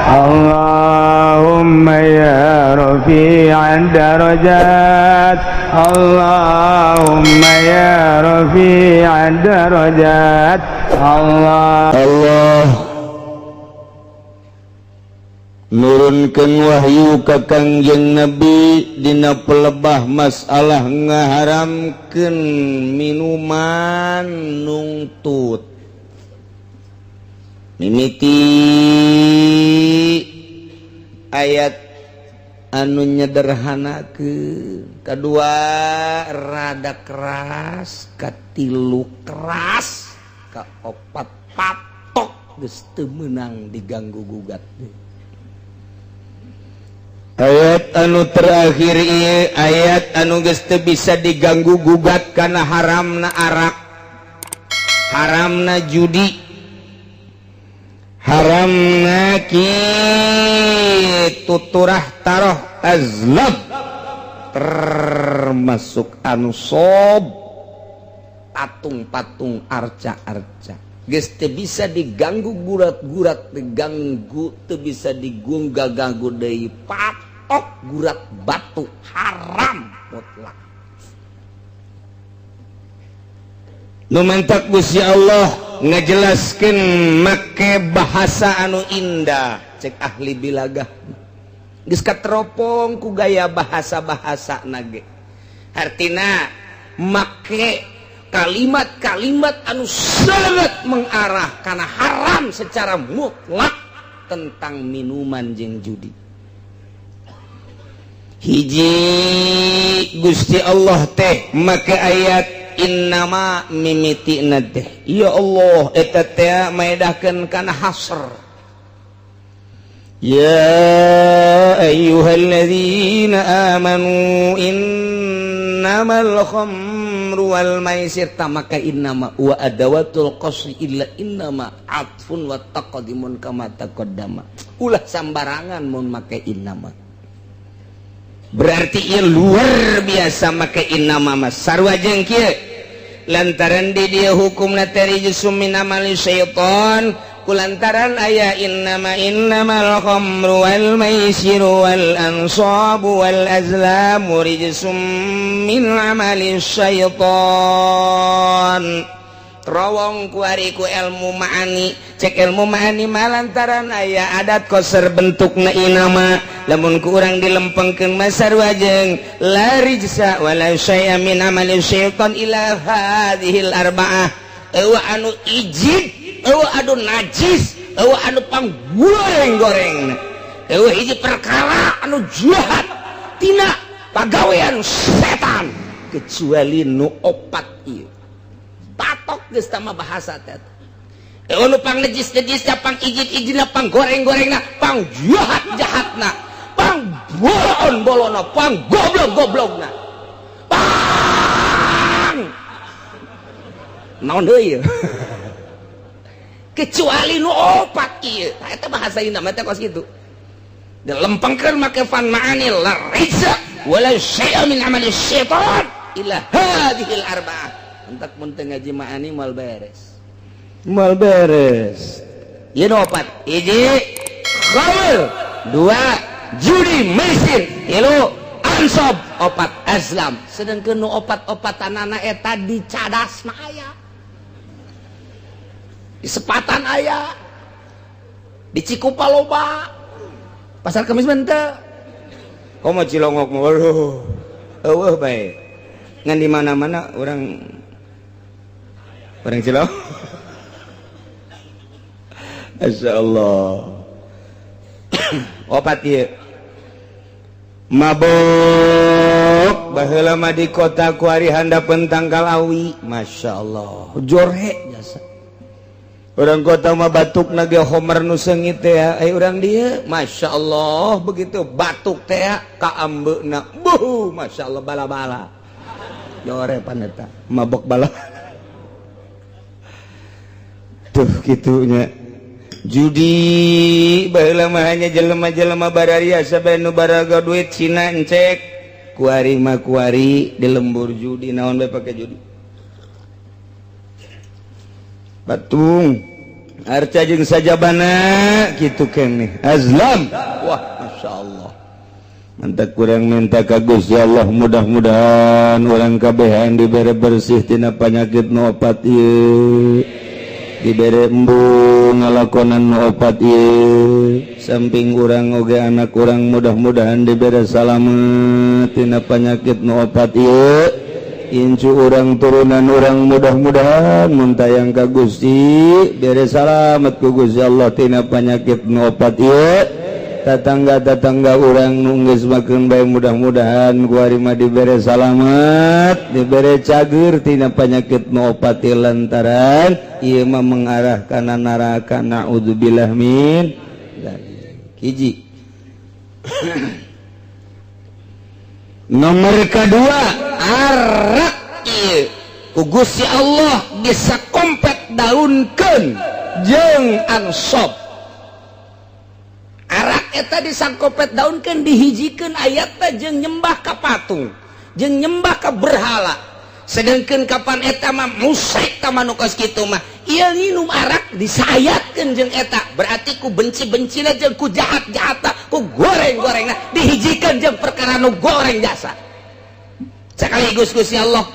اللهم يا رفيع الدرجات، اللهم يا رفيع الدرجات، الله Allah nurunkeun wahyu ka Kangjeng Nabi dina pelebah masalah ngaharamkeun minuman nungtut mimiti ayat anu nyederhanakeun, kedua rada keras, katilu keras, kaopat patok geus teu meunang diganggu gugat. Ayat anu terakhir ieu ayat anu geus teu bisa diganggu gugat karena haramna arak, haramna judi, haramna kitu turah taroh azlam, termasuk ansob, patung-patung, arca-arca, geus teu bisa diganggu gurat-gurat, diganggu teu bisa digungga ganggu deui, patok gurat batu haram mutlak. Nu mantak Gusti Allah ngajelaskeun make bahasa anu indah. Cek ahli bilagah geus kateropong ku gaya bahasa-bahasa nage, hartina make kalimat-kalimat anu sangat mengarah karena haram secara mutlak tentang minuman jeung judi. Hiji, Gusti Allah teh make ayat innama mimiti teh, ya Allah, eta teh maedahkeun kana hasr. Ya ayyuhalladzina amanu innamal khamru wal maisir, tamaka innama wa adawatul qasri illa innama atfun wa taqdimun kama taqaddama. Ulah sambarangan mun make innama, berarti ieu luar biasa make innama mah. Sarua jeung kieu, lantaran di dieu hukumna teh rijsum min amali syaitan, kulantaran aya innama. Innamal khamru wal maisiru wal ansabu wal azlamu rijsum min amali syaitan. Terowong kuari ku ilmu ma'ani. Cek ilmu ma'ani mah lantaran aya adat koser bentukna inama, lamun ku urang dilempengkeun mah sarua jeung la rijsa wala syai'a min amali syaitan ila hadhil arba'ah. Eueuh anu ijid, eueuh anu najis, eueuh anu panggoreng-goreng, eueuh hiji perkara anu jahat tina pagawean setan kecuali nu opat ieu. Patok geus tama bahasa teh. Eueuh nu pang najis-najisna, pang ijid-ijidna, pang goreng-gorengna, pang jahat-jahatna, pang bolon-bolonna, pang goblok-goblokna, pang naon deui kecuali nu opat ieu. Tah, eta bahasa inna teh kos kitu. Dilempengkeun make fan ma'ani, la rijsa wala syai'a min amali syaitan illa hadhil arba'ah. Entak mun teu ngaji ma'ani moal beres, moal beres. Ieu nu opat: hiji khamr, dua judi maisir, tilu ansob, opat azlam. Sedangkan nu opat-opatanana eta di cadas mah aya, di Sepatan aya, di Cikupa loba, Pasar Kemis mah henteu. Komo Cilongok mah, waduh, eueuh bae. Ngan di mana-mana orang orang Cilongok. Masya Allah. Opat ieu. Mabok baheula mah di kota kuari handapeun tangkal awi. Masya Allah. Jorhe jasa. Orang kota mah batuk nage homer nu seungit teh ya. Eh, urang dieu Masya Allah begitu batuk teh ka ambeuna. Buh, Masya Allah, bala-bala. Jore paneta mabok bala. Tuh gitunya. Judi baheula mah hanya jelema-jelema bararia sabe nu baraga duit Cina encek. Kuari mah kuari di lembur judi naon bae pake judi. Batung. Arca jeung sajabana kitu keneh azlam. Wah, Masya Allah. Mantap, kurang minta ka Gusti Allah, mudah-mudahan urang kabehan dibere bersih tina penyakit nu opat ieu, dibere embung ngalakonan nu opat ieu. Samping urang oge anak urang mudah-mudahan dibere salamet tina penyakit nu opat ieu. Incu urang, turunan urang, mudah-mudahan mun tayang ka Gusti bere salamet ku Gusti Allah tina penyakit nu opat ieu. Tetangga-tetangga urang nu geus makeun bae, mudah-mudahan kuari mah dibere salamet, dibere cager tina penyakit nu opat ieu, lantaran ieu mah mengarah kana neraka, naudzubillah min dzalik. Hiji. Nomor kedua, arak ieu ku Gusti Allah bisa kompet daunkeun jeung ansob. Arak eta disangkopet daunkeun, dihijikeun ayatna jeung nyembah ka patung jeung nyembah ka berhala. Sedangkan kapan eta mah musyrik ta mah nu kos kitu mah. Ieu nginum arak disayatkeun jeung eta, berarti ku benci-bencina jeung ku jahat-jahatna, ku goreng-gorengna dihijikeun jeung perkara nu goreng jasa. Sekaligus Gusti Allah,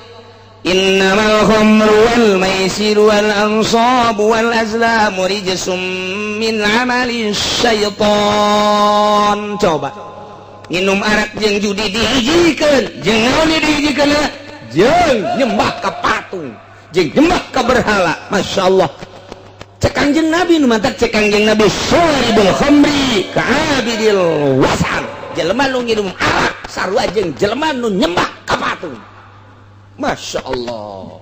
innamal khamru wal maisiru wal ansabu wal azlamu rijsum min amali syaitan. Coba, minum arak jeung judi dihijikeun jeung naon dihijikeun? Jeung nyembah ka patung jeung nyembah ka berhala. Masya Allah. Cek Kangjeng Nabi, nu mantak cek Kangjeng Nabi, syaribul khamri ka'abidil wasan, jelema nu nginum arak sarua jeung jelema nu nyembah ka patung. Masya Allah.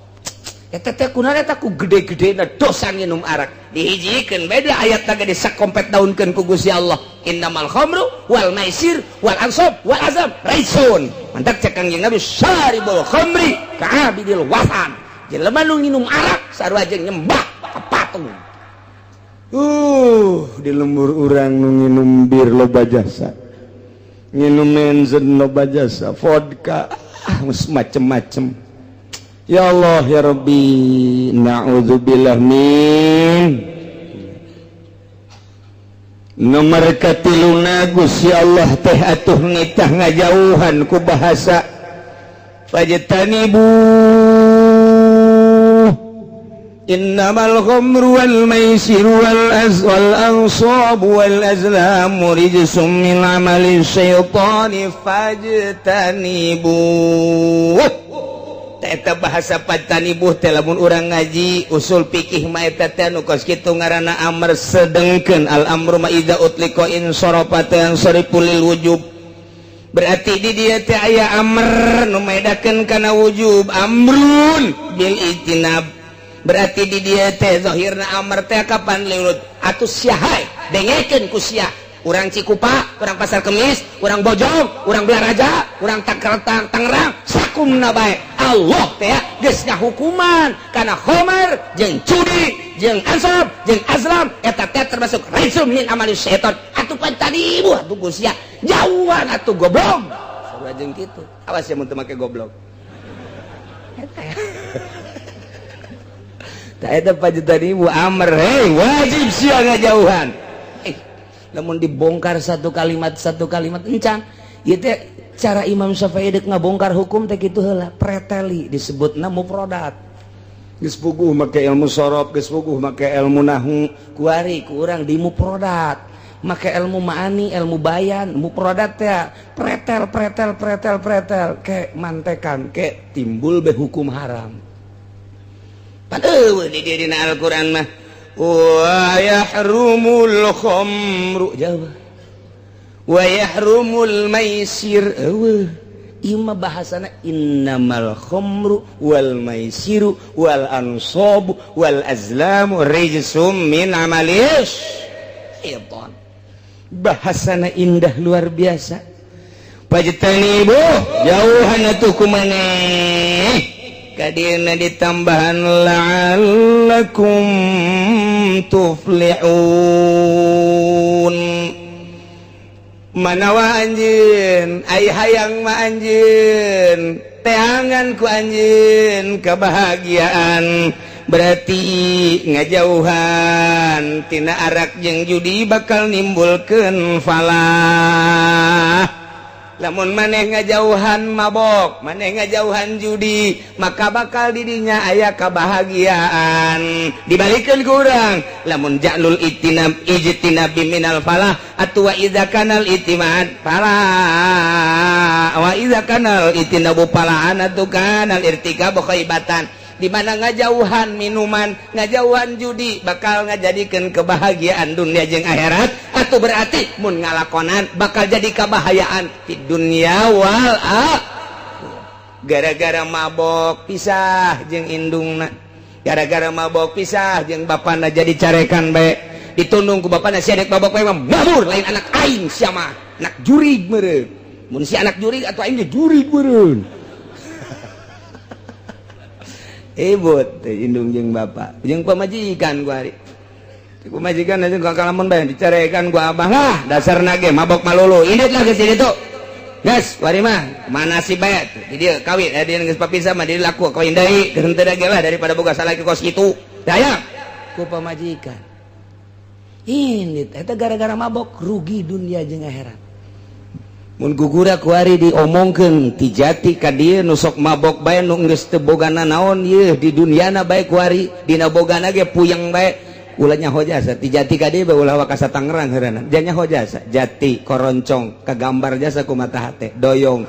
Eta teh kunaon eta ku gede-gedena dosa nginum arak dihijikeun beda ayat ge disakompet daunkeun ku Gusti Allah, innamal khamru wal maisir wal ansab wal azlam rijsun. Mantak cek Kangjeng Nabi, syaribul khamri ka'abidil wasan, jelema nu nginum arak sarua jeung nyembah ka patung. Di lembur urang nu nginum bir loba jasa, nginum menzen loba jasa, vodka, ah, macem-macem. Ya Allah ya Rabbi, na'udzubillah min. Nomor katiluna, Gusti Allah teh atuh nitah ngajauhan ku bahasa fajtanibu. Innamal khamru wal maisir wal wal ansabu wal azlamu rijsum min amali syaitani fajtanibu. Eta bahasa fajtanibu teh lamun urang ngaji usul fikih mah eta teh nu kos kitu ngaranna amr. Sedengkeun al amru ma idza utliqa in sarafa yansarifu lil wujub, berarti di dia teh aya amr nu medakeun kana wujub, amrun bil ijtinab. Berarti di dia teh zahirna amr teh kapan lilut atuh sia hae dengekeun ku sia, urang Cikupa, urang Pasar Kemis, urang Bojong, urang Balaraja, urang Tangerang, Tangerang, sakumna bae. Allah teh geus ngahukuman kana khamar jeung judi jeung ansab jeung azlam, eta teh termasuk rijsum min amali syaitan. Atuh pan tadi ibu atuh sia jauhan atuh goblok. Sarua jeung kitu. Awas ya mun teu make goblok. Eta ya. Tak eta fajtanibu amr, hei wajib sia ngajauhan. Namun dibongkar satu kalimat encan ieu teh cara Imam Syafi'i dek ngabongkar hukum teh kitu heula, preteli, disebutna mufradat. Geus puguh make ilmu sorof, geus puguh make ilmu nahwu, kuari ku urang di mufradat make ilmu ma'ani, ilmu bayan. Mufradat teh pretel, pretel, pretel, pretel ke mantekan ke timbul be hukum haram. Pan eueuh di dieu dina Al-Qur'an mah wa yahrumul khamru jauh wa yahrumul maisir eueuh. Ieu mah bahasana innamal khamru wal maisiru wal ansabu wal azlamu rijsum min amalis syaitan. Bahasana indah luar biasa. Fajtanibu, jauhan atuh ku maneh. Kadina ditambahan la'allakum tuflihun. Manawa anjeun ai hayang mah anjeun teangan ku anjeun kebahagiaan. Berarti ngajauhan tina arak jeung judi bakal nimbulkeun falah. Lamun maneh ngajauhan mabok, maneh ngajauhan judi, maka bakal didinya aya kebahagiaan. Dibalikeun ku urang, lamun ja'lul itinab ijtinabi minal falah atuh wa idza kanal itimad falah wa idza kanal itinabu falahan atuh kanal irtikabu khaibatan. Di mana ngajauhan minuman, ngajauhan judi bakal ngajadikeun kebahagiaan dunia jeung akhirat, atau berarti mun ngalakonan bakal jadi kebahayaan di dunia wal akhirah. Gara-gara mabok pisah jeung indungna, gara-gara mabok pisah jeung bapana, jadi carekan bae, ditundung ku bapana, sia dek mabok bae mah mabur, lain anak aing sia mah, anak jurig meureun. Mun si anak jurig atuh aing ge jurig meureun. Ibut indung jeung bapak jeung pamajikan gua hari pamajikan aja kalamun bae dicarekan gua abah lah, dasar nage mabok malulu indit lah geus ditu geus wari mah mana si bae di dieu kawin dia geus papisah mah di laku kawin deui geus henteu ge lah daripada boga salaki kos kitu daya ku pamajikan indit eta gara-gara mabok rugi dunia jeung akhirat. Mun gugura kuari diomongkeun ti jati ka dieu nu sok mabok bae nu geus teu bogana naon yeuh di duniana bae kuari dina bogana ge puyeng bae ulah nyaho jasa ti jati ka dieu bae ulah wakasa Tangerang heureunan dia nyaho jasa jati koroncong kagambar jasa ku mata hate doyong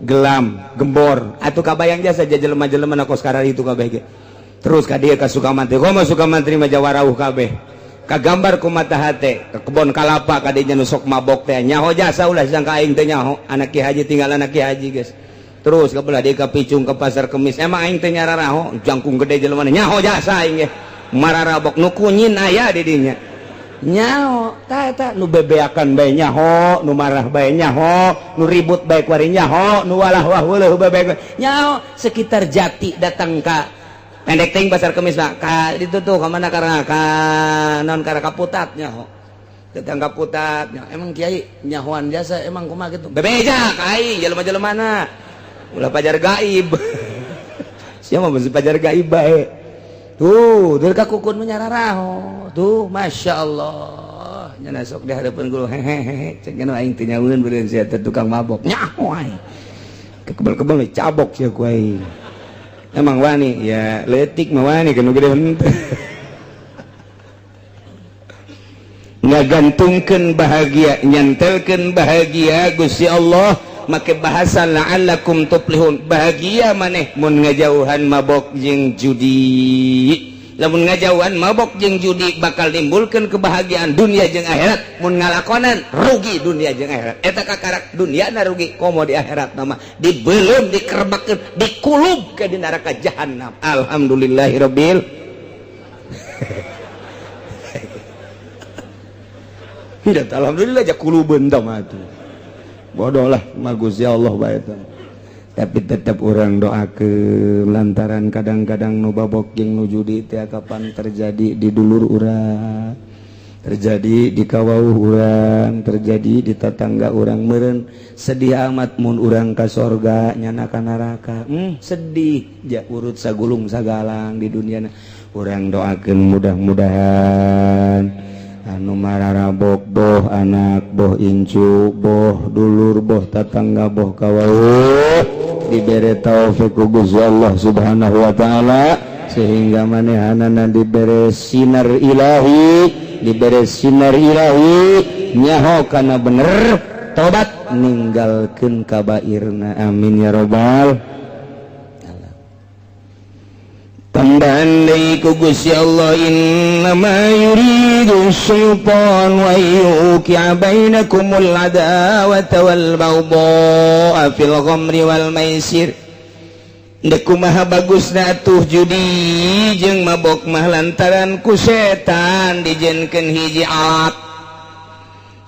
gelam gembor atuh kabayang jasa jelema-jelema na kos kararitu kabeh ge terus ka dieu ka Sukamantri komo Sukamantri mah jawarauh kabeh kagambar ku mata hate ke kebon kalapa kadinya nu sok mabok teh nyaho jasa ulah sangka aing teh nyaho anak ki haji tinggal anak ki haji geus terus ke belah deui ka Picung ke pasar Kemis emang aing teh nyararaho jangkung gede jelema nyaho jasa aing ge mararabok nu kunyin aya di dinya nyaho tah eta nu bebeakan bae nyaho nu marah bae nyaho nu ribut bae kuari nyaho nu walah wah weuleuh bae nyaho sekitar Jati datang ka pendek ting pasar Kemis mah ka ditu tuh ka mana karena ka non karena kaputat nyaho datang kaputat nyaho emang kiai nyahoan jasa emang kumaha kitu bebeja ka aing jelema-jelemana ulah pajar gaib sia mah beusi pajar gaib bae tuh dari ka kukun mah nyararaho tuh Masya Allah nya sok di hadapan guru hehehe cek nya aing teh nyahueun beureun sia teh tukang mabok nyaho aing kebel-kebel cabok sia ku aing. Emang wani ya letik mah wani kan gede henteu. Ngagantungkeun bahagia nyantelkeun bahagia Gusti Allah make bahasa la'allakum tuflihun bahagia maneh mun ngajauhan mabok jeung judi. Lamun ngajauhan mabok jeung judi bakal nimbulkeun kebahagiaan dunia jeung akhirat, mun ngalakonan rugi dunia jeung akhirat. Eta kakarak dunia na rugi komo di akhirat nama dibelum dikerbakkeun dikulub ke di neraka jahanam. Alhamdulillahirabbil tidak alhamdulillah ja kulubeun tah mah atuh. Bodoh lah mah Gusti Allah bae tah. Tapi tetap orang doakeun lantaran kadang-kadang nu babok jeung nu judi teh kapan terjadi di dulur urang, terjadi di kawauh urang, terjadi di tetangga urang meureun sedih amat mun urang ka sorga nyana ka neraka. Sedih ja urut sagulung sagalang di dunia. Urang doakeun mudah-mudahan anu mararabok boh anak boh incu boh dulur boh tetangga boh kawauh dibere taufik ku Gusti Allah Subhanahu wa taala sehingga manehanana dibere sinar ilahi, dibere sinar ilahi nyaho kana bener tobat ninggalkeun kabairna. Amin ya robbal alamin. Tambahan deui ku Gusti Allah innama yuridu syaitan wa yuqi'a bainakumul adawata wal baghdha'a fil khamri wal maisir. Deuk kumaha bagusna atuh judi jeung mabok mah lantaran ku setan dijenkeun hiji alat.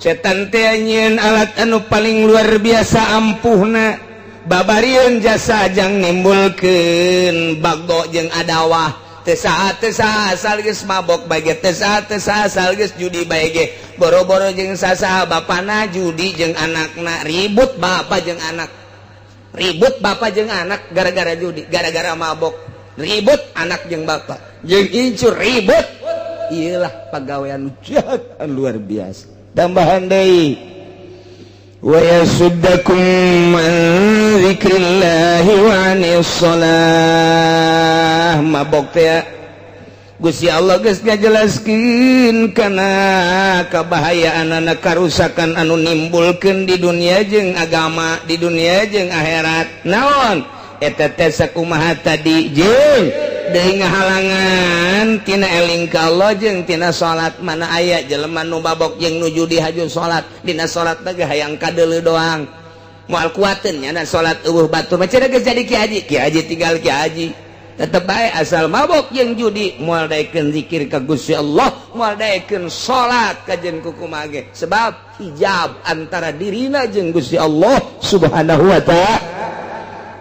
Setan teh nyieun alat anu paling luar biasa ampuhna. Babarieun jasa jang nimbulkeun bagdo jeung adawah. Teu saha asal geus mabok bae ge, teu saha asal geus judi bae ge. Boro-boro jeung sasaha bapana judi jeung anakna, ribut bapa jeung anak. Ribut bapa jeung anak gara-gara judi, gara-gara mabok. Ribut anak jeung bapa. Jeung incu ribut. Iyalah pagawean jahat luar biasa. Tambahan deui, wa yasuddakum an dzikrillahi wa anis shalah. Mabok teh Gusti Allah geus ngajelaskeun kana kabahayaan anak, karusakan anu nimbulkeun di dunia jeung agama, di dunia jeung akhirat. Naon eta teh? Sakumaha tadi, jeung deui ngahalangan tina eling ka Allah jeung tina salat. Mana aya jelema nu mabok jeung nu judi haju salat? Dina salat teh hayang kadeuleu doang, moal kuateun nya salat euweuh batur mah. Cenah geus jadi ki haji, ki haji tinggal ki haji, tetep bae asal mabok jeung judi moal daekeun zikir ka Gusti Allah, moal daekeun salat kajen kukumaha ge, sebab hijab antara dirina jeung Gusti Allah Subhanahu wa ta'ala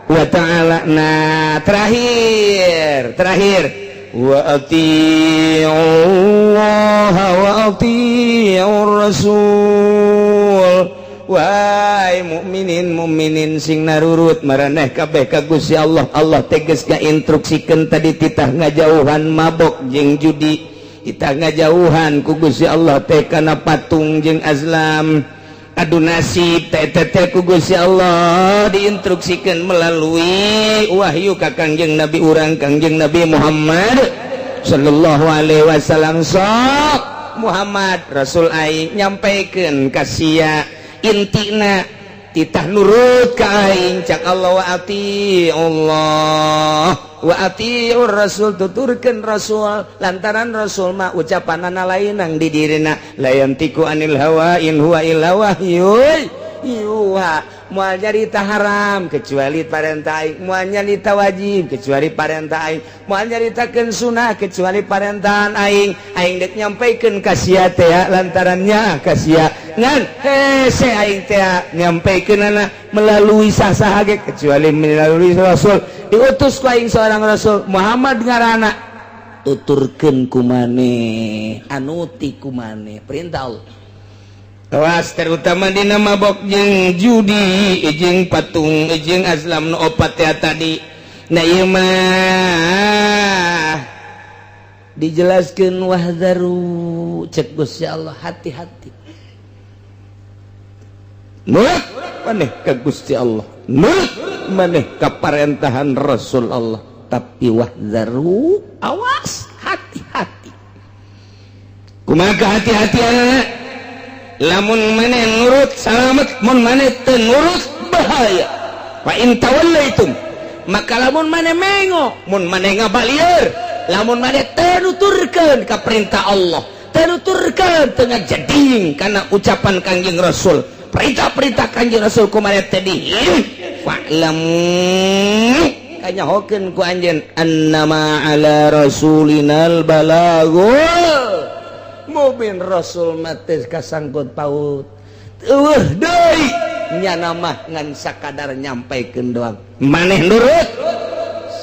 wa ta'ala. Nah, terakhir terakhir, wa Allah wa ati'ur rasul. Wahai mukminin mukminin, sing narurut maraneh kabeh ka Gusti Allah. Allah tegas ngainstruksikeun tadi titah ngajauhan mabok jeung judi, titah ngajauhan ku Gusti Allah teh kana patung jeung azlam, adu nasib teh teh. Ku Gusti Allah diinstruksikan melalui wahyu ka Kangjeng Nabi urang, Kangjeng Nabi Muhammad sallallahu alaihi wasallam. Sok Muhammad, Rasul aing nyampaikan ka sia, intina titah nurut ka aing. Cak Allah, wa ati Allah wa atiur rasul, tuturkeun rasul, lantaran rasul mah ucapanana lain nang di dirina, la yantiqu anil hawa in huwa illa wahyun yuha. Moal nyarita haram kecuali parentah aing, moal nyarita wajib kecuali parentah aing, moal nyaritakeun sunah kecuali parentahan aing. Aing dek nyampaikeun ka sia teh lantarannya ka sia ngan hese aing teh nyampaikeunana melalui sah-sah ge kecuali melalui rasul. Diutus ku aing seorang rasul, Muhammad ngaranna, tuturkeun ku maneh, anuti ku maneh perintah Allah. Awas, terutama dina mabok jeung judi jeung patung jeung azlam nu opat ya tadi. Nah, ieu mah dijelaskeun, wahzaru, cek Gusti Allah, hati-hati. Nurut maneh ka Gusti Allah, nurut maneh ka parentahan Rasul Allah, tapi wahzaru, awas, hati-hati. Kumaha hati-hati? Lamun maneh nurut salamet, mun maneh teu nurut bahaya. Fa in tawallaitum, maka lamun maneh mengo, mun maneh ngabalieur, lamun maneh teu nuturkeun ka perintah Allah, teu nuturkeun, teu ngajeding kana ucapan Kangjeng Rasul, perintah-perintah Kangjeng Rasul ku maneh teh di, fa'lamu, kanyahokeun ku anjeun, annama ala rasulinal balagul mubin. Rasul mah teu kasangkut paut, eueuh deui, nyana mah ngan sakadar nyampaikeun doang. Maneh nurut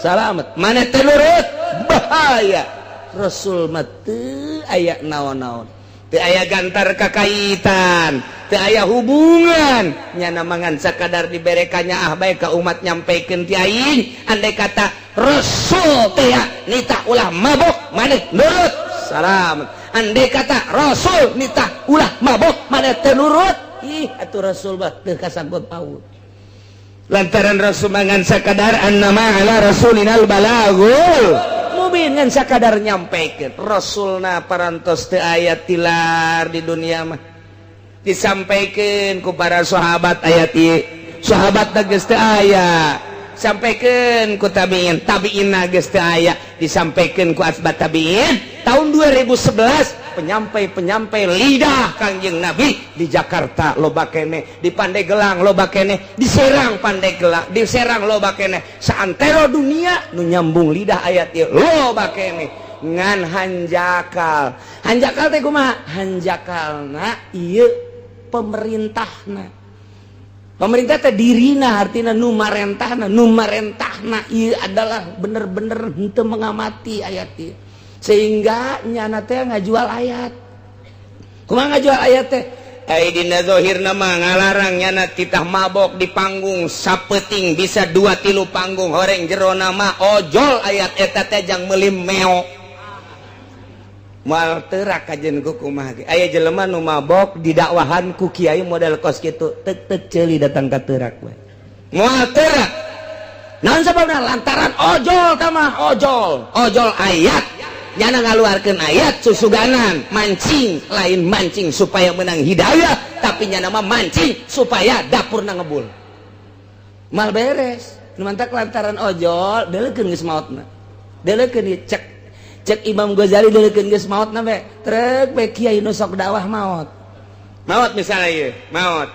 salamet, maneh teu nurut bahaya. Rasul mah teu aya naon-naon, teu aya gantar kakaitan, teu aya hubungan. Nyana mah ngan sakadar diberekannya ah bae ka umat, nyampaikeun ti aing. Andai kata Rasul teh nitah ulah mabok, maneh nurut salamet. Andai kata Rasul nitah ulah mabok, maneh teu nurut, ih atuh Rasul mah teu kasangkut paut, lantaran Rasul ngan sakadar annama ala rasulinal balagul mubin, ngan sakadar nyampaikeun. Rasulna parantos teu aya tilar di dunia mah. Disampaikan ku para sahabat ayat ieu, sahabat geus teu aya. Sampaikan ku tabiin, tabiin geus teu aya. Disampaikan ku atba tabiin. Tahun 2011 penyampai-penyampai lidah Kangjeng Nabi di Jakarta loba kene, di Pandeglang loba kene, di Serang, Pandeglang, di Serang loba kene, saantero dunia nu nyambung lidah ayat ieu loba kene. Ngan hanjakal, hanjakal teh kumaha? Hanjakalna ieu pemerintahna, pemerintah teh dirina, artinya nu marentahna, nu marentahna ieu adalah bener-bener henteu mengamati ayat ieu, sehingga nyana teh ngajual ayat. Kumaha ngajual ayat teh? Ai dina zahirna mah ngalarang nyana titah mabok di panggung sapeting bisa dua tilu panggung, horeng jero nama ojol ayat eta teh jang meuli meo. Moal terak kajen ku kumaha ge. Aya jelema nu mabok didakwahan ku kiai model kos kitu, tek tek ceuli datang ka terak we. Moal terak. Naon sababna? Lantaran ojol tamah ojol, ojol ayat. Nyana ngaluarkeun ayat susuganan, mancing, lain mancing supaya menang hidayah, tapi nyana mah mancing supaya dapurna ngebul. Mal beres. Nu mantak lantaran ojol, deuleukeun geus maotna. Deuleukeun ieu cek cek Imam Ghazali deuleukeun geus maotna be. Trek be kiai nu sok dakwah maot. Maot misalnya ieu, maot.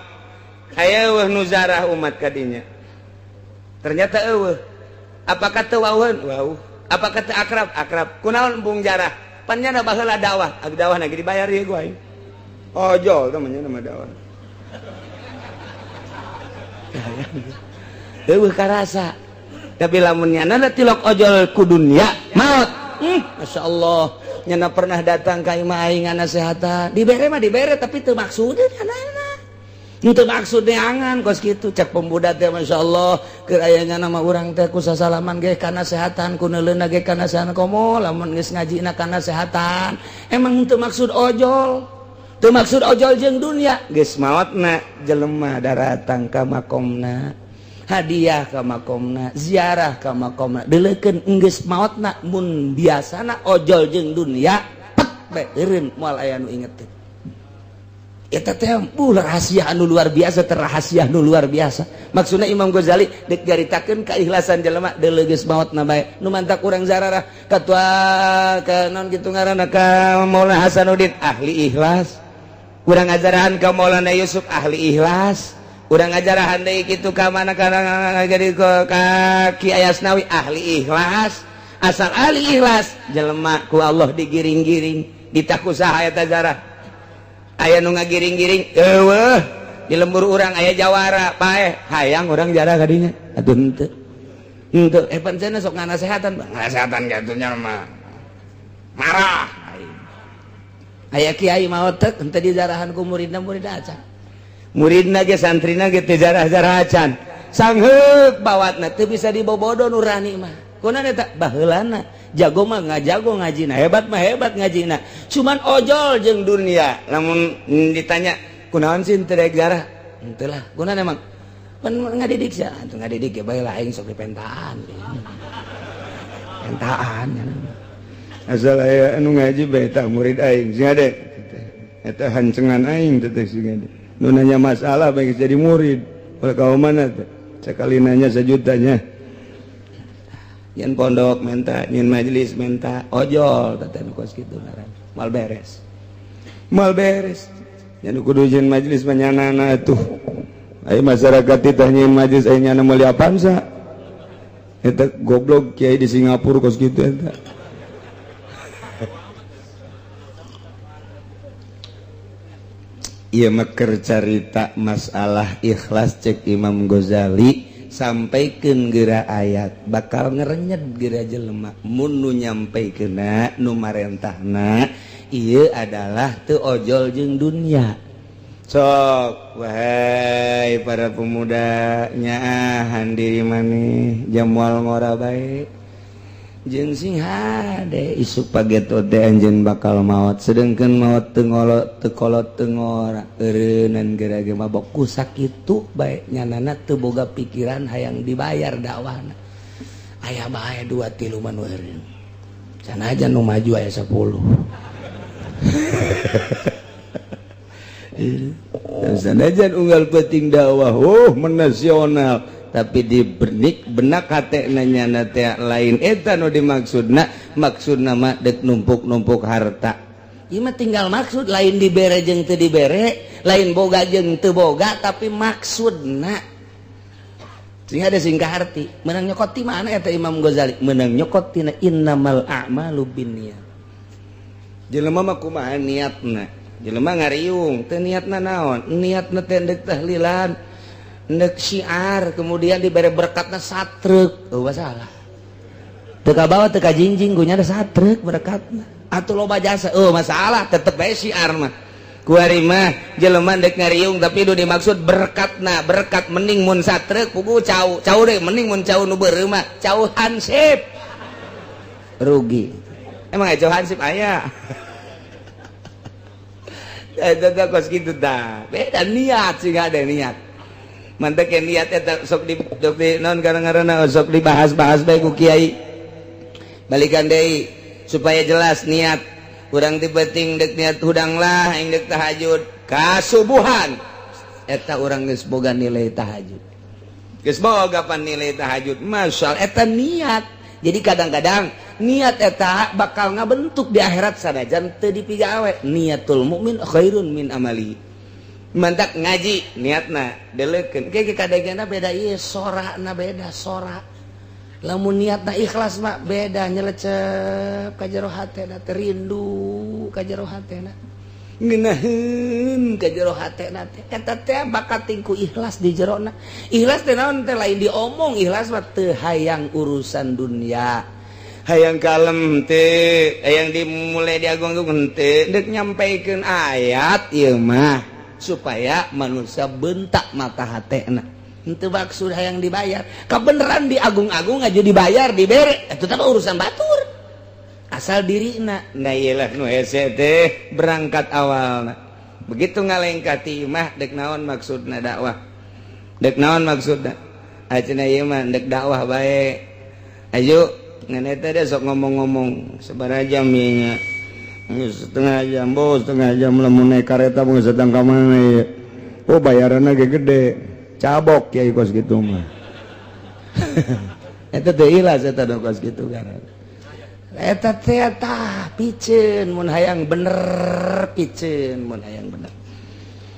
Aya eueuh nu zarah umat kadinya. Ternyata eueuh. Apakah teu wauheun? Wauh. Apakah teu akrab? Akrab. Kunaon embung jarah? Pan nyana baheula dakwah. Ag dakwah lagi dibayar ieu gua aing. Ojol teh mah nyana mah dakwah. Eueuh karasa. Tapi lamun nyana tilok ojol ku dunia maot. Masya Allah, nyana pernah datang ka imah aing ngasehatan. Dibere mah dibere tapi teu maksudna nyana. Teu maksud neangan kos kitu cek pemuda teh Masya Allah keur aya nyana mah urang teh ku sasalaman ge kana sehatan ku neuleuna ge kana sehatan komo lamun geus ngajina kana sehatan. Emang teu maksud ojol. Teu maksud ojol jeung dunia geus maotna jelema daratang ka makomna. Hadiah ka makomna, ziarah ka makomna, deuleukeun enggeus maotna mun biasana ojol jeung dunia pet bae eureun moal aya nu inget teh. Eta teh rahasia anu luar biasa, terrahasia anu luar biasa. Maksudna Imam Ghazali deuk nyaritakeun keikhlasan jelema deuleu geus maotna bae. Nu mantak urang zararah katua ka naon kitu ngaranna ka Maulana Hasanuddin ahli ikhlas. Urang ngajarahan ka Maulana Yusuf ahli ikhlas. Urang ngajarahan deui kitu ka mana kana jadi ka Ki Ayasnawi ahli ikhlas. Asal ahli ikhlas jelema ku Allah digiring-giring ditaku saha eta zarah. Aya nu ngagiring-giring eueuh di lembur urang aya jawara paeh hayang urang jarah kadinya atuh henteu henteu pan cenah sok nganasehatan ngasehatan kitu nya mah marah aya kiai maot teh henteu dijarahan ku muridna muridna acan muridna ge santrina ge teu jarah-jarah acan sangheuk bawatna teu bisa dibobodo nurani mah kunaon eta baheulana jago mah ngajago ngajina hebat mah hebat ngajina cuman ojol jeung dunia lamun ditanya kunaon sih teu daek jarah henteu lah kunaon emang pan ngadidik sia atuh ngadidik ge bae lah aing sok dipentaan pentaan asal aya anu ngaji bae tah murid aing sing ade eta hancengan aing teh sing ade nu nanya masalah bae jadi murid ulah ka mana teh sakali nanya sejutanya nyen pondok menta nyen majelis menta ojol teh nu kos kitu ngaran moal beres moal beres nya nu kudu nyen majelis mah nyanana atuh aya masyarakat teh nyen majelis aya nyana meuli Avanza eta goblok kiai di Singapura kos kitu eta. Ieu mah keur carita masalah ikhlas cek Imam Ghazali sampaikeun geura ayat bakal ngerenyet geura jelema mun nu nyampaikeunna nu marentahna ieu adalah teu ojol jeung dunia. Sok wahai para pemuda nyaahan diri maneh jamual ngora bae jeung sing hade isuk pageto teh anjeun bakal maot sedengkeun maot teu ngolot teu kolot teu ngora eureunnan geura ge mabok ku sakitu bae nyanana teu boga pikiran hayang dibayar dakwahna aya bae 2 3 mah nu eureun sanajan nu maju aya 10. Sanajan unggal penting dakwah oh menasional tapi di benik benak hate nanya teh lain eta nu dimaksudna maksudna mah dek numpuk-numpuk harta ieu mah tinggal maksud lain dibere jeung teu dibere lain boga jeung teu boga tapi maksudna sing ada sing kaharti meunang nyokot ti mana eta Imam Ghazali meunang nyokot tina innamal a'malu binniyat jelema mah kumaha niatna jelema ngariung teu niatna naon niatna teh deuk tahlilan ndek syiar kemudian diberi berkatna satrek oh masalah teu kabawa teu kajingjing gunya ada satrek berkatna atuh loba jasa oh masalah tetep bae syiar mah kuari mah jelema ndek ngariung tapi nu dimaksud berkatna berkat mending mun satrek pugu cau cau deh mending mun cau nu beureum mah cau hansip rugi emang cau hansip aya. Eta teh kos kitu tah. Beda niat sih, ada niat. Mantek niat eta sok di naon karena sok dibahas-bahas bae ku kiai. Balikan deui supaya jelas niat. Urang ti penting dek niat hudang lah aing dek tahajud kasubuhan. Eta urang geus boga nilai tahajud. Geus boga pan nilai tahajud. Masya, eta niat. Jadi kadang-kadang niat eta bakal ngabentuk di akhirat sanajan teu dipigawe. Niatul mukmin khairun min amali. Mantak ngaji niatna deleukeun. Ke kadegena beda ieu, sorana beda sora. Lamun niatna ikhlas mah beda, nyelecep ka jero hatena teh, rindu ka jero hatena. Ngeunaheun ka jero hatena teh. Eta teh bakat tingku ikhlas di jerona. Ikhlas teh naon teh, lain diomong, ikhlas mah teu hayang urusan dunia. Hayang kalem teh, hayang dimulai diagung-agung teh, dek nyampaikeun ayat ieu mah supaya manusia bentak mata hatena. Henteu maksud hayang dibayar. Kabeneran diagung-agung aja dibayar, dibere, itu teh urusan batur. Asal dirina. Nah, iyalah nu hese teh berangkat awalna. Begitu ngalengkah ti imah, dek naon maksudna dakwah? Dek naon maksudna? Acenah ieu mah dek dakwah bae. Ayo ngan eta dia sok ngomong-ngomong sabaraha jam ieu nya? Setengah jam, bos, setengah jam. Lamun naik kareta mau sedang ka mana ya? Oh, bayaranna ge gede. Cabok kiai kos gitu mah. Eta teh ikhlas, eta kos gitu kan. Eta teh tah piceun mun hayang bener, piceun mun hayang bener.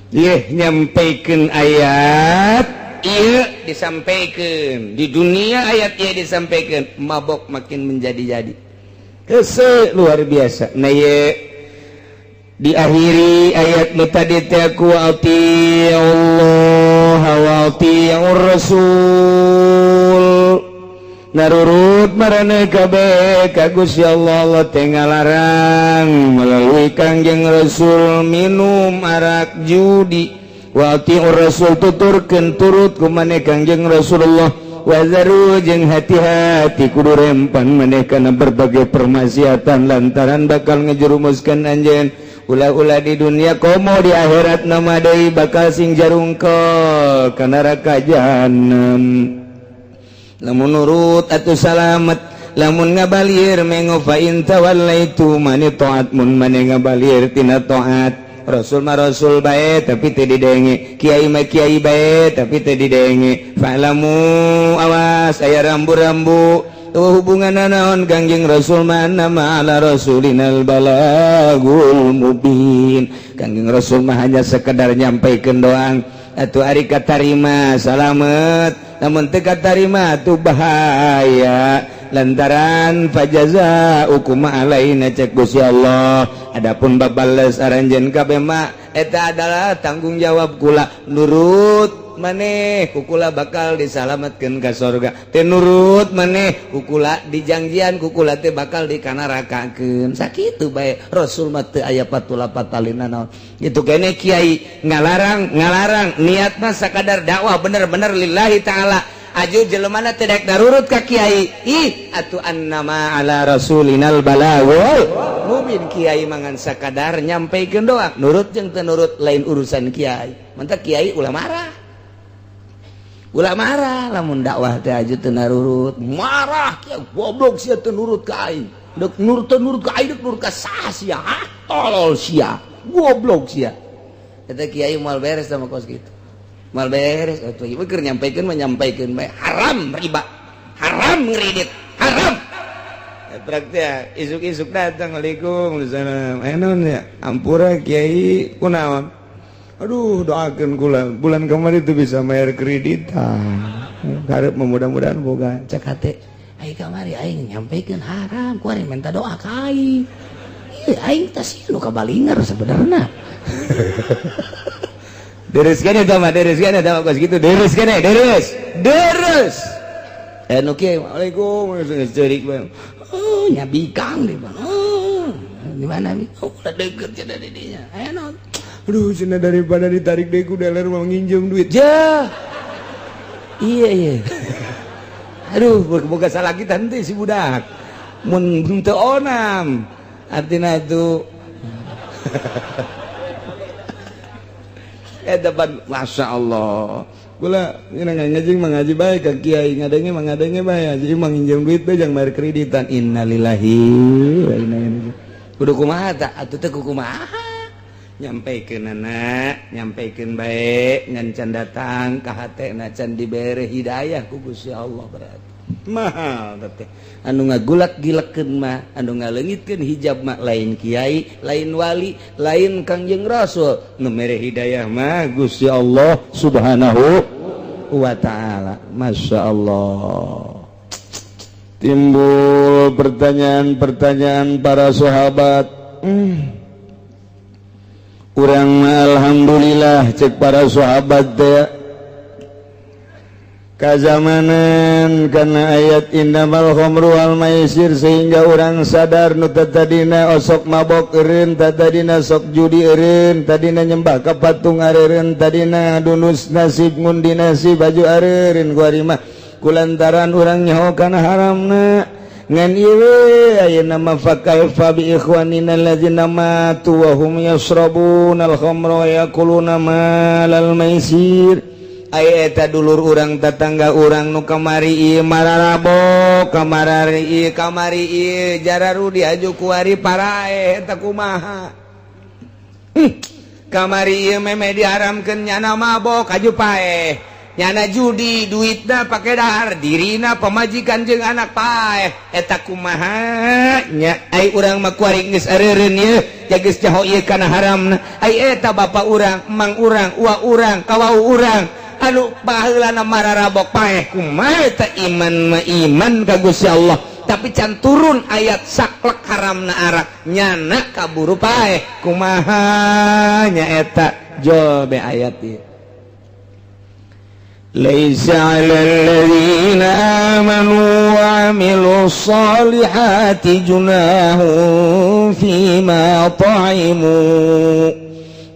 Ieu nyampaikan ayat ieu disampaikan di dunia, ayat ieu disampaikan, mabok makin menjadi-jadi. Hese luar biasa. Nah, ieu diakhiri ayat nu tadi teh ku Allah wa atiur Rasul, narurut maraneh kabeh ka Gusti Allah. Allah teh ngalarang melalui Kangjeng Rasul minum arak, judi. Wa atiur Rasul, tuturkeun turut ku maneh Kangjeng Rasulullah. Wazaru, jeung hati-hati, kudu rempan maneh kana berbagai permaksiatan lantaran bakal ngejerumuskan anjeun ulah-ulah di dunia komo di akhirat nama deui bakal sing jarungkol ka neraka jahanam. Lamun nurut atuh salamet, lamun ngabalir mengo. Fa in tawallaitu mani taat, mun mane ngabalir tina taat Rasul mah Rasul bae tapi teu didenge, kiai mah kiai bae tapi teu didenge, fa'lamu, awas aya rambu-rambu tuh hubungan naon Kangjeng Rasul mah, nama ala rasulinal balagul mubin. Kangjeng Rasul mah hanya sekedar nyampaikan doang. Atuh ari katarima salamet, namun teu katarima tuh bahaya lantaran fajaza hukum alaina cek Gusti Allah. Adapun babales aranjeun kabeh mah eta adalah tanggung jawab kula. Nurut maneh kukula bakal disalamatkeun ka sorga, teu nurut maneh kukula dijangjian kukula teh bakal dikanarakakeun. Sakitu bae, Rasul mah teu aya patula patalina naon gitu. Kene kiai ngalarang ngalarang niatna sakadar dakwah bener-bener lillahi ta'ala. Aju jelemana tidak darurut ka kiai, ih atuh annama ala rasulinal balagul mubin. Kiai mangan sakadar nyampaikeun doang, nurut jeung teu nurut lain urusan kiai. Mantak kiai ulah marah, ulah marah lamun dakwah teh aju teu narurut. Marah kiai, goblok sia teu nurut ka aing. Dek nurut teu nurut ka aing, dek nurut ka saha sia? Ah, tolol sia, goblok sia. Eta kiai moal beres sama kos kitu, moal beres atuh. Ieu keur nyampaikeun mah nyampaikeun bae, haram riba, haram ngredit, haram. Praktek isuk-isuk datang, "Waalaikumsalam." "Eh, naon ya?" "Ampura kiai." "Kunaon?" "Aduh, doakan kula bulan kemarin itu bisa bayar kreditan, harap mudah-mudahan boga." Cek hate aing kamari aing nyampaikeun haram, kuari minta doa ka aing. Ieu aing teh sih nu kabalingar sebenarnya. Deres kan eta mah, deres kan eta mah kos kitu, deres kan, deres deres. Eh, nu kieu, "Waalaikum," ceurik bae. Oh, nya bikang di mana? Oh, di mana? Oh, udah deket cenah di dinya. Aya naon? "Aduh," cenah, "daripada ditarik deui ku dealer mau nginjem duit." Ja. Iya. Aduh, boga salah kita henteu si budak. Mun teu onam. Artina itu Eta pan, Masya Allah. Kula ini ngaji mengaji baik ke kiai, ngadenge mengadenge bae, haji manginjem duit bae jang bayar kreditan. Innalillahi wa inna ilaihi. Kudu kumaha tah atuh teh? Kumaha nyampaikan anak, nyampaikan baik, ngan can datang ka hatena, can dibere hidayah ku Gusti Allah. Berarti Mahal teh. Anu ngagulak gilekeun mah, anu ngaleungitkeun hijab mah lain kiai, lain wali, lain Kangjeng Rasul. Nu mere hidayah mah Gusti Allah Subhanahu wa Ta'ala. Masya Allah, timbul pertanyaan-pertanyaan para sahabat. Urang, alhamdulillah, cek para sahabat teh, kazamanan karena ayat innamal khamru wal maisir, sehingga orang sadar nu tadina osok mabok eureun, tadina sok judi eureun, tadina nyembah ka patung areureun, tadina dunus nasib, ngundi nasib baju areureun. Kuari mah kulantaran urang nyaho kana haramna. Ngan ieu ayeuna mah, fakaifa bi ikhwanina alladzina matu wa hum yashrabuna al-khamra wa yakuluna malal maisir? Aya eta dulur urang, tetangga urang nu kamari ieu mararabok, kamari ieu, kamari ieu jararudi, aju kuari paraeh, eta kumaha? Kamari ieu meme diharamkeun, nyana mabok aju paeh, nyana judi, duitna pake dahar, dirina, pamajikan jeung anak paeh, eta kumaha nya? Ai urang mah kuari geus areureun ieu, geus nyaho ieu kana haramna. Ai eta bapak urang, emang urang, uwa urang, kawau urang anu baheulana mararabok paeh, kumaha eta? Iman mah iman ka Gusti Allah, tapi can turun ayat saklek haramna arak, nyana kaburu paeh, kumaha nya eta? Jol be ayat ieu. ليس على الذين آمنوا وعملوا الصالحات جناح فيما طعموا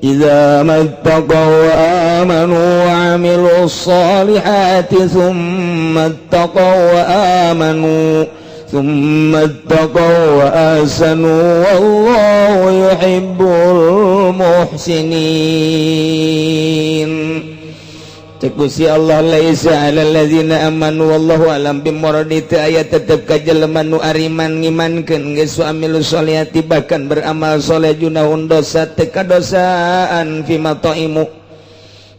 إذا ما اتقوا وآمنوا وعملوا الصالحات ثم اتقوا وآمنوا ثم اتقوا وأحسنوا والله يحب المحسنين. Cek Gusti Allah, laisa 'alal ladzina amanu, wallahu alam bimuradi, teu aya tetep ka jelema nu ariman, ngimankeun geus, amilu sholihati, bahkan beramal soleh, junahun dosa, teu kadosaan, fima thaimu,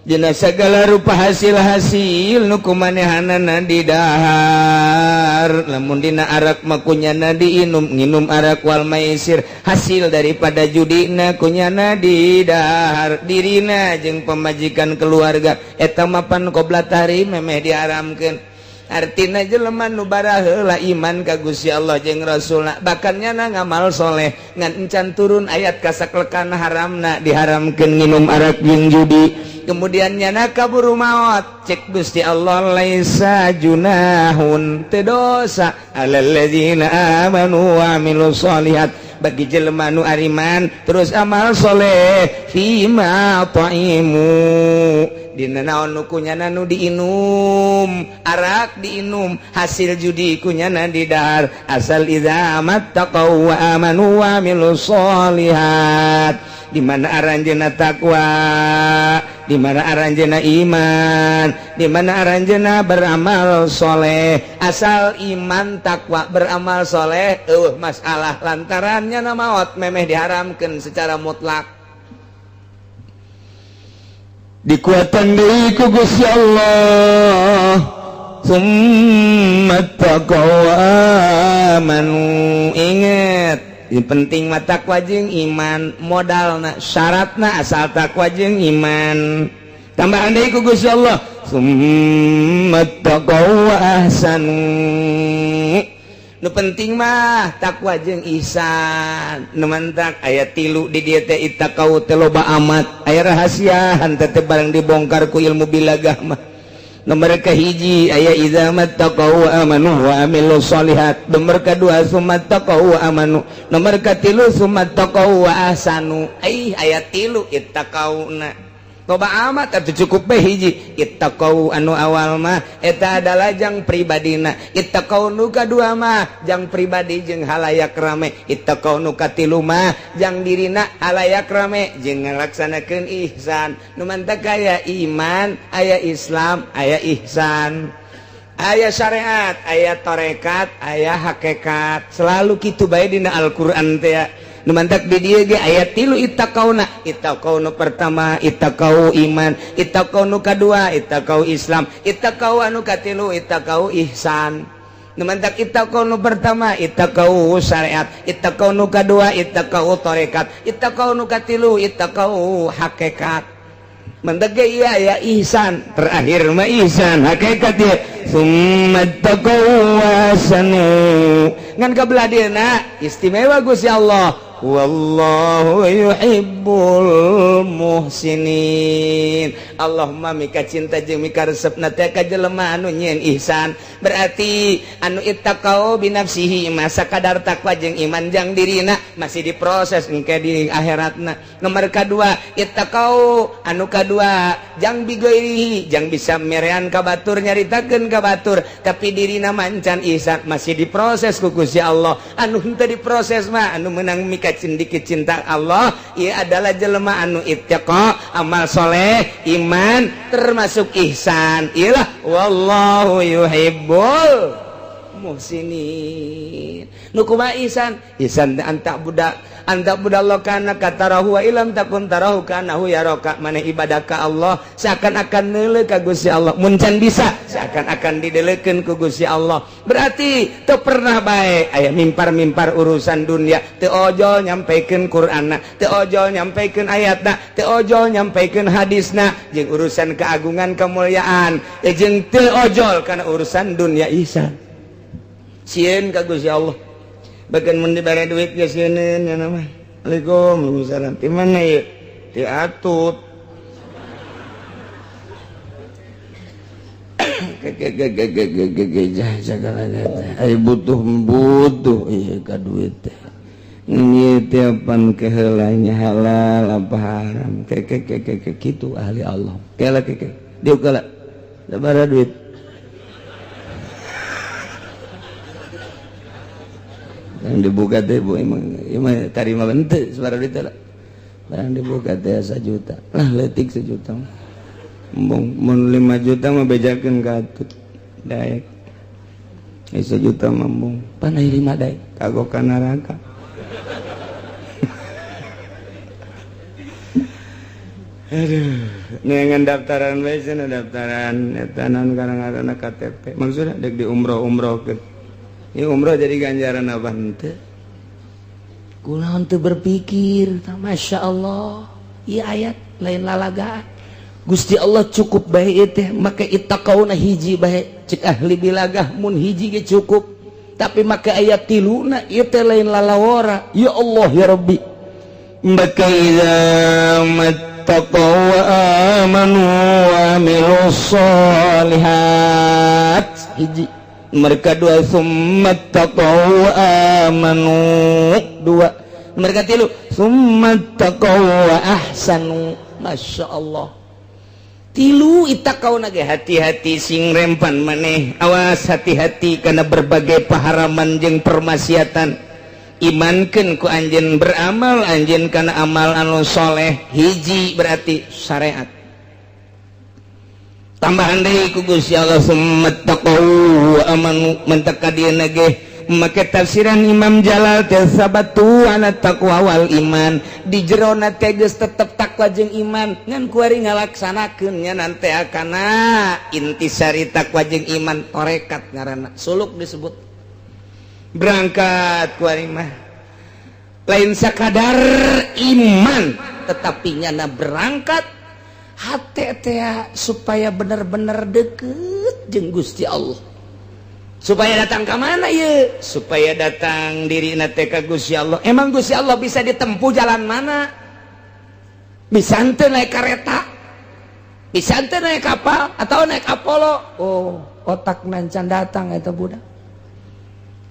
dina segala rupa hasil-hasil nu kumanehanana didahar. Lamun dina arak mah kunyana diinum, nginum arak, wal maisir, hasil daripada judina kunyana didahar, dirina jeung pamajikan, keluarga, eta mapan qobla tahrim, memeh diharamkeun. Artina jelema nu baraheula iman ka Gusti Allah jeung Rasulna, bahkan nyana ngamal soleh, ngan encan turun ayat kasaklekan haramna, diharamkeun nginum arak jeung judi, kemudian nyana kaburu maot, cek Gusti Allah, laisa junahun, teu dosa, alal ladzina amanu wa amilus solihat, bagi jelema nu ariman terus amal soleh, fima thaimu, dina naon nu kunyana nu diinum, arak diinum, hasil judi kunyana didahar, asal idza mattaqau wa amanu wa amilus solihat. Di mana aranjeuna takwa, di mana aranjeuna iman, di mana aranjeuna beramal soleh. Asal iman, takwa, beramal soleh, masalah lantarannya na maot memeh diharamkan secara mutlak. Dikuatan deui ku Gusti Allah, summa taqaw amanu. Inget, yang penting mah takwa jeung iman, modalna, syaratna asal takwa jeung iman. Tambahan deui ku Gusti Allah, summa taqaw wa ahsanu. Nu penting mah takwa jeung ihsan. Nu mantak aya tilu di dieu teh, ittaqau teh loba amat, aya rahasiaan teh barang dibongkar ku ilmu bilagah mah. Nomor kahiji aya idza mattaqau wa amanu wa amilus solihat, nomor kadua summa taqau wa amanu, nomor katilu summa taqau wa ahsanu. Aya tilu ittaqauna. Loba amat atuh, cukup bae hiji. Ittaqau anu awal mah eta adalah jang pribadina. Ittaqau nu kadua mah jang pribadi jeung halayak rame. Ittaqau nu katilu mah jang dirina, halayak rame, jeung ngalaksanakeun ihsan. Nu mantak aya iman, aya Islam, aya ihsan, aya syariat, aya torekat, aya hakikat. Selalu kitu bae dina Al-Qur'an teh. Nu mantak di dieu ge aya tilu ittaqauna. Ittaqau nu pertama ittaqau iman, ittaqau nu kadua ittaqau Islam, ittaqau anu katilu ittaqau ihsan. Nu mantak ittaqau nu pertama ittaqau syariat, ittaqau nu kadua ittaqau torekat, ittaqau nu katilu ittaqau hakikat. Mantak ge iya ya ihsan, terakhir mah ihsan hakikat ya. Summa taqau wa ahsanu. Ngan kabelah dieuna istimewa Gusti Allah, wallahu yuhibbul muhsinin. Allahumma mika cinta jeung mika resepna teh ka jelema anu nyieun ihsan. Berarti anu ittaqau binafsihi masa kadar takwa jeung iman jang dirina, masih diproses engke di akhiratna. Nomor kadua ittaqau anu kadua jang bigoirihi, jang bisa merean ka batur, nyaritakeun ka batur, tapi dirina mancan ihsan, masih diproses ku Gusti Allah. Anu henteu diproses mah, anu menang mika cindiki cinta Allah ieu adalah jelema anu ittaqa, amal soleh, iman, termasuk ihsan. Iyalah, wallahu yuhibbul muhsinin. Nu kumaha ihsan? Ihsan anta budak anta budallah kana katarahu wa ilam takun tarahu kanahu yaraka. Maneh ibadah ka Allah seakan-akan neuleuh ka Gusti Allah, mun can bisa seakan-akan dideleukeun ku Gusti Allah. Berarti teu pernah bae aya mimpar-mimpar urusan dunia, teu ojol nyampaikan Qur'anna, teu ojol nyampaikan ayatna, teu ojol nyampaikan hadisna jeung urusan keagungan kemuliaan, jeung teu ojol kana urusan dunia. Ihsan sieun ka Gusti Allah, bahkan mun dibere duit ge sieun nya nama. Assalamualaikum. Waalaikumsalam. Di mana ieu? Di Atut. Butuh butuh ieu ka duit teh. Ieu teh pan keheulanya halal apa haram? Ke ke ke ke kitu ahli Allah. Kela ke ke. Dieu kela. Sabaraha duit? Yang dibuka teh bu emang emang tarima bente sabaraha duit lah. Barang dibuka teh 1 juta lah, letik 1 juta mah. Embung mun 5 juta mah bejakeun ka Atut daek. Eh, 1 juta mah embung pan aya 5 daek kagok ka neraka. Aduh, neangan daftaran bae cenah, daftaran eta naon ngaranna KTP. Maksudna dek di umroh-umrohkeun. Ieu umroh jadi ganjaran apa henteu? Kunaon teu berpikir, tah, Masya Allah. Ieu ayat lain lalagaan. Gusti Allah cukup bae ieu teh make ittaqauna hiji bae. Cek ahli bilagah mun hiji ge cukup. Tapi make ayat tiluna ieu teh lain lalawara. Ya Allah ya Rabbi. Maka idza mattaqaw wa amanu wa amilus solihat hiji. Mereka dua, summa taqaw wa amanu dua. Mereka tilu, summa taqaw wa ahsanu. Masya Allah. Tilu ittaqauna ge hati-hati sing rempan maneh, awas hati-hati karena berbagai paharaman jeung permaksiatan. Imankeun ku anjeun, beramal anjeun kana amal anu soleh. Hiji berarti syariat. Tambahan deui ku Gusti Allah, summa taqaw wa amanu. Mentak ka dieuna ge make tafsiran Imam Jalal teh sabatu ana taqwa wal iman. Di jerona teh geus tetep takwa jeung iman, ngan kuari ngalaksanakeun nya nanti akana intisari takwa jeung iman, torekat ngaranna, suluk disebut. Berangkat kuari mah lain sakadar iman, tetapi nyana berangkat hati teh supaya bener-bener deket jeung Gusti Allah. Supaya datang ke mana ya? Supaya datang diri teh ka Gusti Allah. Emang Gusti Allah bisa ditempuh jalan mana? Bisa henteu naik kereta, bisa henteu naik kapal atau naik Apollo? Oh, otak nancan datang eta budak.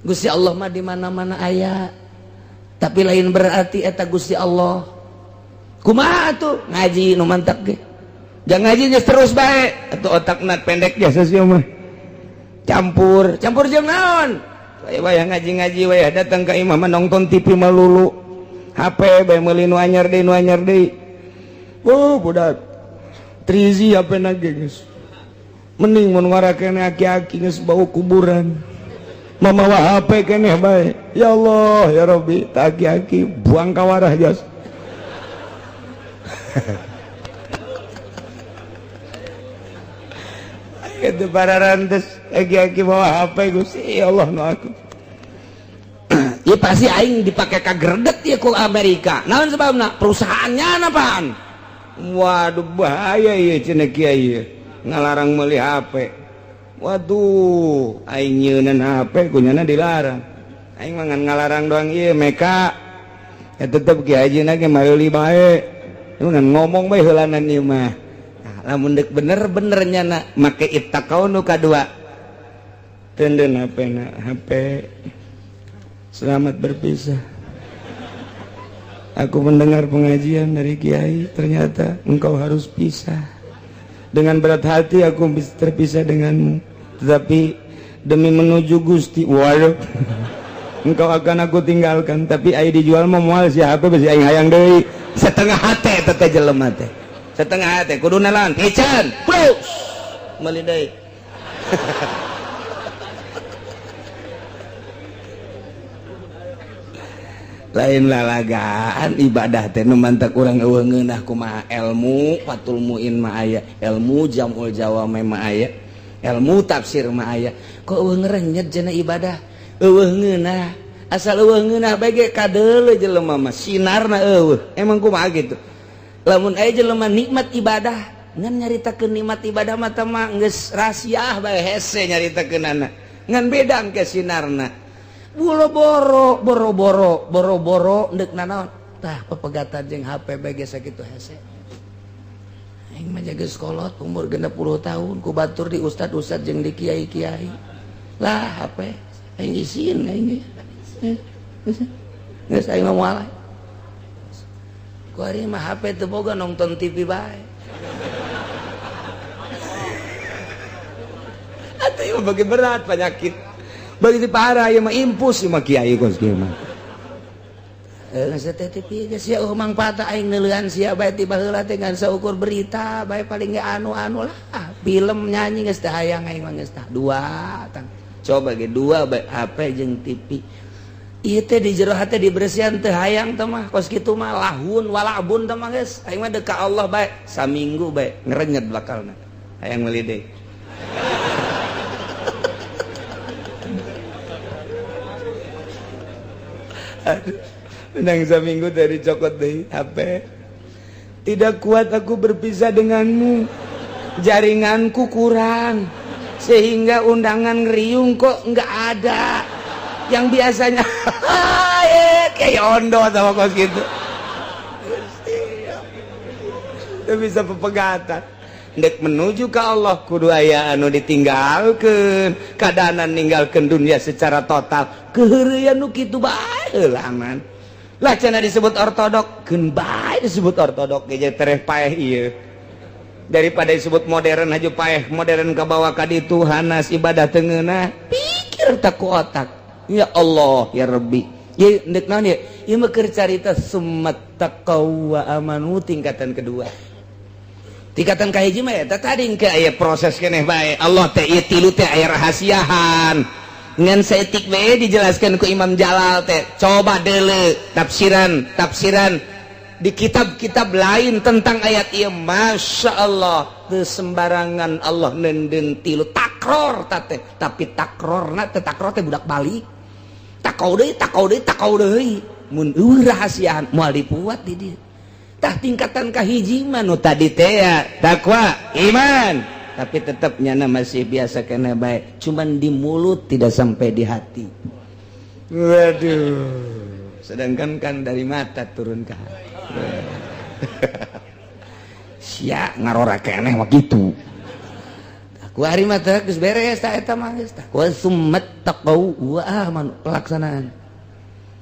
Gusti Allah mah di mana-mana aya, tapi lain berarti eta Gusti Allah. Kumaha tuh ngaji nu mantap ge. Jangan ngaji geus terus bae atuh otakna pendek biasa sih mah. Campur, campur jeung naon? Waya ngaji-ngaji waya datang ke imah mah nonton TV melulu. HP bae meuli nu anyar deui nu anyar deui. Oh, budak. Trizi HP na ge geus. Mending mun ngarakene aki-aki geus bau kuburan. Mamawa HP keneh bae. Ya Allah, ya Rabbi, tak aki-aki buang kawarah jas. Itu para rantes aki-aki bawa HP Gusti ya Allah nu aku. Ya pasti aing dipake kagredet ya ku Amerika. Naon sebabna? Perusahaannya apaan? Waduh bahaya ieu cenah kiai ieu. Ngalarang meuli HP. Waduh, aing nyeunan HP kunyana dilarang. Aing mah ngan ngalarang doang ieu meka. Ya tetep kiai hajina ge meuli bae. Ngan ngomong bae heulanan ieu mah. Nah, lamun deuk bener-bener nyana make ittaqau nu kadua. Tenden HP na HP. Selamat berpisah. Aku mendengar pengajian dari kiai, ternyata engkau harus pisah. Dengan berat hati aku terpisah denganmu, tetapi demi menuju Gusti, waduh, engkau akan aku tinggalkan. Tapi ai dijual mah moal si HP besi aing hayang deui. Setengah hate teh jelema teh. Setengah hate kudu nalan piceun. Plus meuli deui. Lain lalagaan ibadah teh nu mantak urang eueuh ngeunah kumaha ilmu Fathul Muin mah aya, ilmu Jamul Jawami mah aya, ilmu tafsir mah aya. Kok eueuh ngerenyet cenah ibadah? Eueuh ngeunah. Asal eueuh ngeunah bae ge kadeuleu jelema mah sinarna eueuh. Emang kumaha gitu? Lamun aya jelema nikmat ibadah, ngan nyaritakeun nikmat ibadah mah teh mah geus rahasiah bae hese nyaritakeunana. Ngan beda engke sinarna. Boro-boro, boro-boro, boro-boro ndek nanaon. Tah pepegatan jeung HP bae ge sakitu hese. Aing mah jaga sekolot umur 60 tahun ku batur di ustad-ustad jeung di kiai-kiai. Lah HP aing isin aing. Geus aing mah moal. Ku ari mah HP teu boga nonton TV bae. Atuh ieu bagi berat penyakit. Bagi parah ya mah impus mah kiai kos kieu mah. Geus teh TV geus sia eueuh mangfaat aing neuleuan sia bae ti baheula teh ngan saukur berita bae paling ge anu-anu lah. Film nyanyi geus teh hayang aing mah geus tah dua tang. Coba ge dua bae HP jeung TV. Ieu teh di jero hate dibersihan teh hayang teh mah kos kitu mah lahun walabun teh mah geus. Aing mah deuk ka Allah bae saminggu bae ngerenyet bakalna. Hayang meuli deui. Aduh, menang seminggu dari cokot deh HP. Tidak kuat aku berpisah denganmu. Jaringanku kurang sehingga undangan ngeriung kok nggak ada. Yang biasanya kayak ondo sama kos gitu. Itu bisa pepegatan. Ndek menuju ke Allah kudu aya anu ditinggalkeun, kadanan ninggalkeun dunia secara total. Keheureuyan nu kitu bae heulangan. Lah cenah disebut ortodok, keun bae disebut ortodok ge tereh paeh ieu. Daripada disebut modern aja paeh, modern kabawa ka ditu hanas ibadah teu ngeunah. Pikir tak ku otak. Ya Allah ya Rabbi. Ye ndek naon ye? Ieu mah keur carita summat taqaw wa amanu tingkatan kedua. Tingkatan kahiji mah eta tadi engke aya proses keneh bae. Allah teh ieu tilu teh aya rahasiahan. Ngan saeutik we dijelaskeun ku Imam Jalal teh. Coba deuleu tafsiran, tafsiran di kitab-kitab lain tentang ayat ieu. Masya Allah, teu sembarangan Allah neundeun tilu takror ta teh, tapi takrorna teh takror teh budak balik. Takau deui, takau deui, takau deui. Mun eueuh rahasiaan moal dipuat di dieu. Tah tingkatan kahiji mah nu tadi teh ya takwa iman, tapi tetap nyana masih biasa kena baik, cuman di mulut tidak sampai di hati. Waduh, sedangkan kan dari mata turun ke hati. Sia ngarora keneh mah kitu. Ku ari mah teh geus beres tah eta mah geus tah. Wa summat taqau wa amanu, pelaksanaan.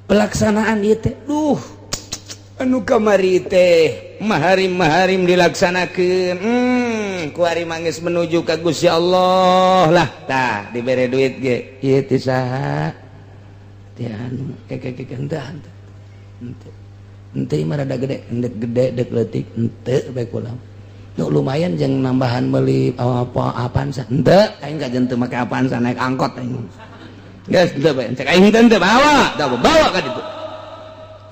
Pelaksanaan ieu teh duh. Anu kamari teh maharim-maharim dilaksanakeun. Kuari mangis menuju ka Gusti Allah lah. Tah dibere duit ge. Ieu teh saha? Teh anu keke keke henteu henteu. Henteu. Henteu mah rada gede, endek gede dek leutik henteu bae kula. Nu lumayan jeung nambahan meuli apa apaan sa. Henteu aing kajen teu make apaan sa naik angkot aing. Geus henteu bae cek aing henteu bawa, tah bawa ka ditu.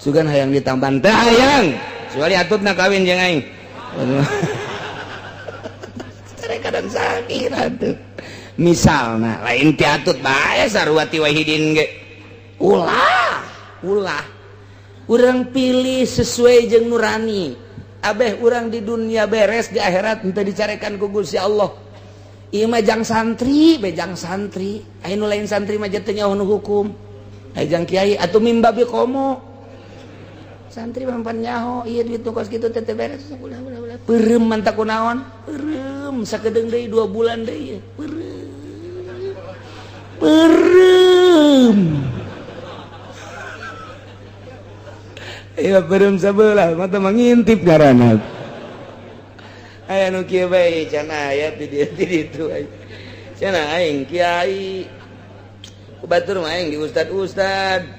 Sugan hayang ditambahan teh hayang. Kecuali atutna kawin jeung aing. Kadang sakit atuh. Misalna lain ti atut bae sarua ti Wahidin ge. Ulah, ulah. Urang pilih sesuai jeung nurani. Abeh urang di dunia beres, di akhirat henteu dicarekan ku Gusti Allah. Ieu mah jang santri, be jang santri. Aya nu lain santri mah teu nyaho nu hukum. Aya jang kiai atuh mimbabi komo. Santri mampan nyaho ieu duit nu kos kitu teh teu beres ulah ulah ulah. Peureum mantap kunaon? Peureum sakedeung deui 2 bulan deui. Peureum. Peureum. Iya peureum sabelah mata mangintip ngaranna. Aya nu kieu bae can aya di dieu di ditu. Cenah aing kiai. Ku batur mah aing di ustad-ustad.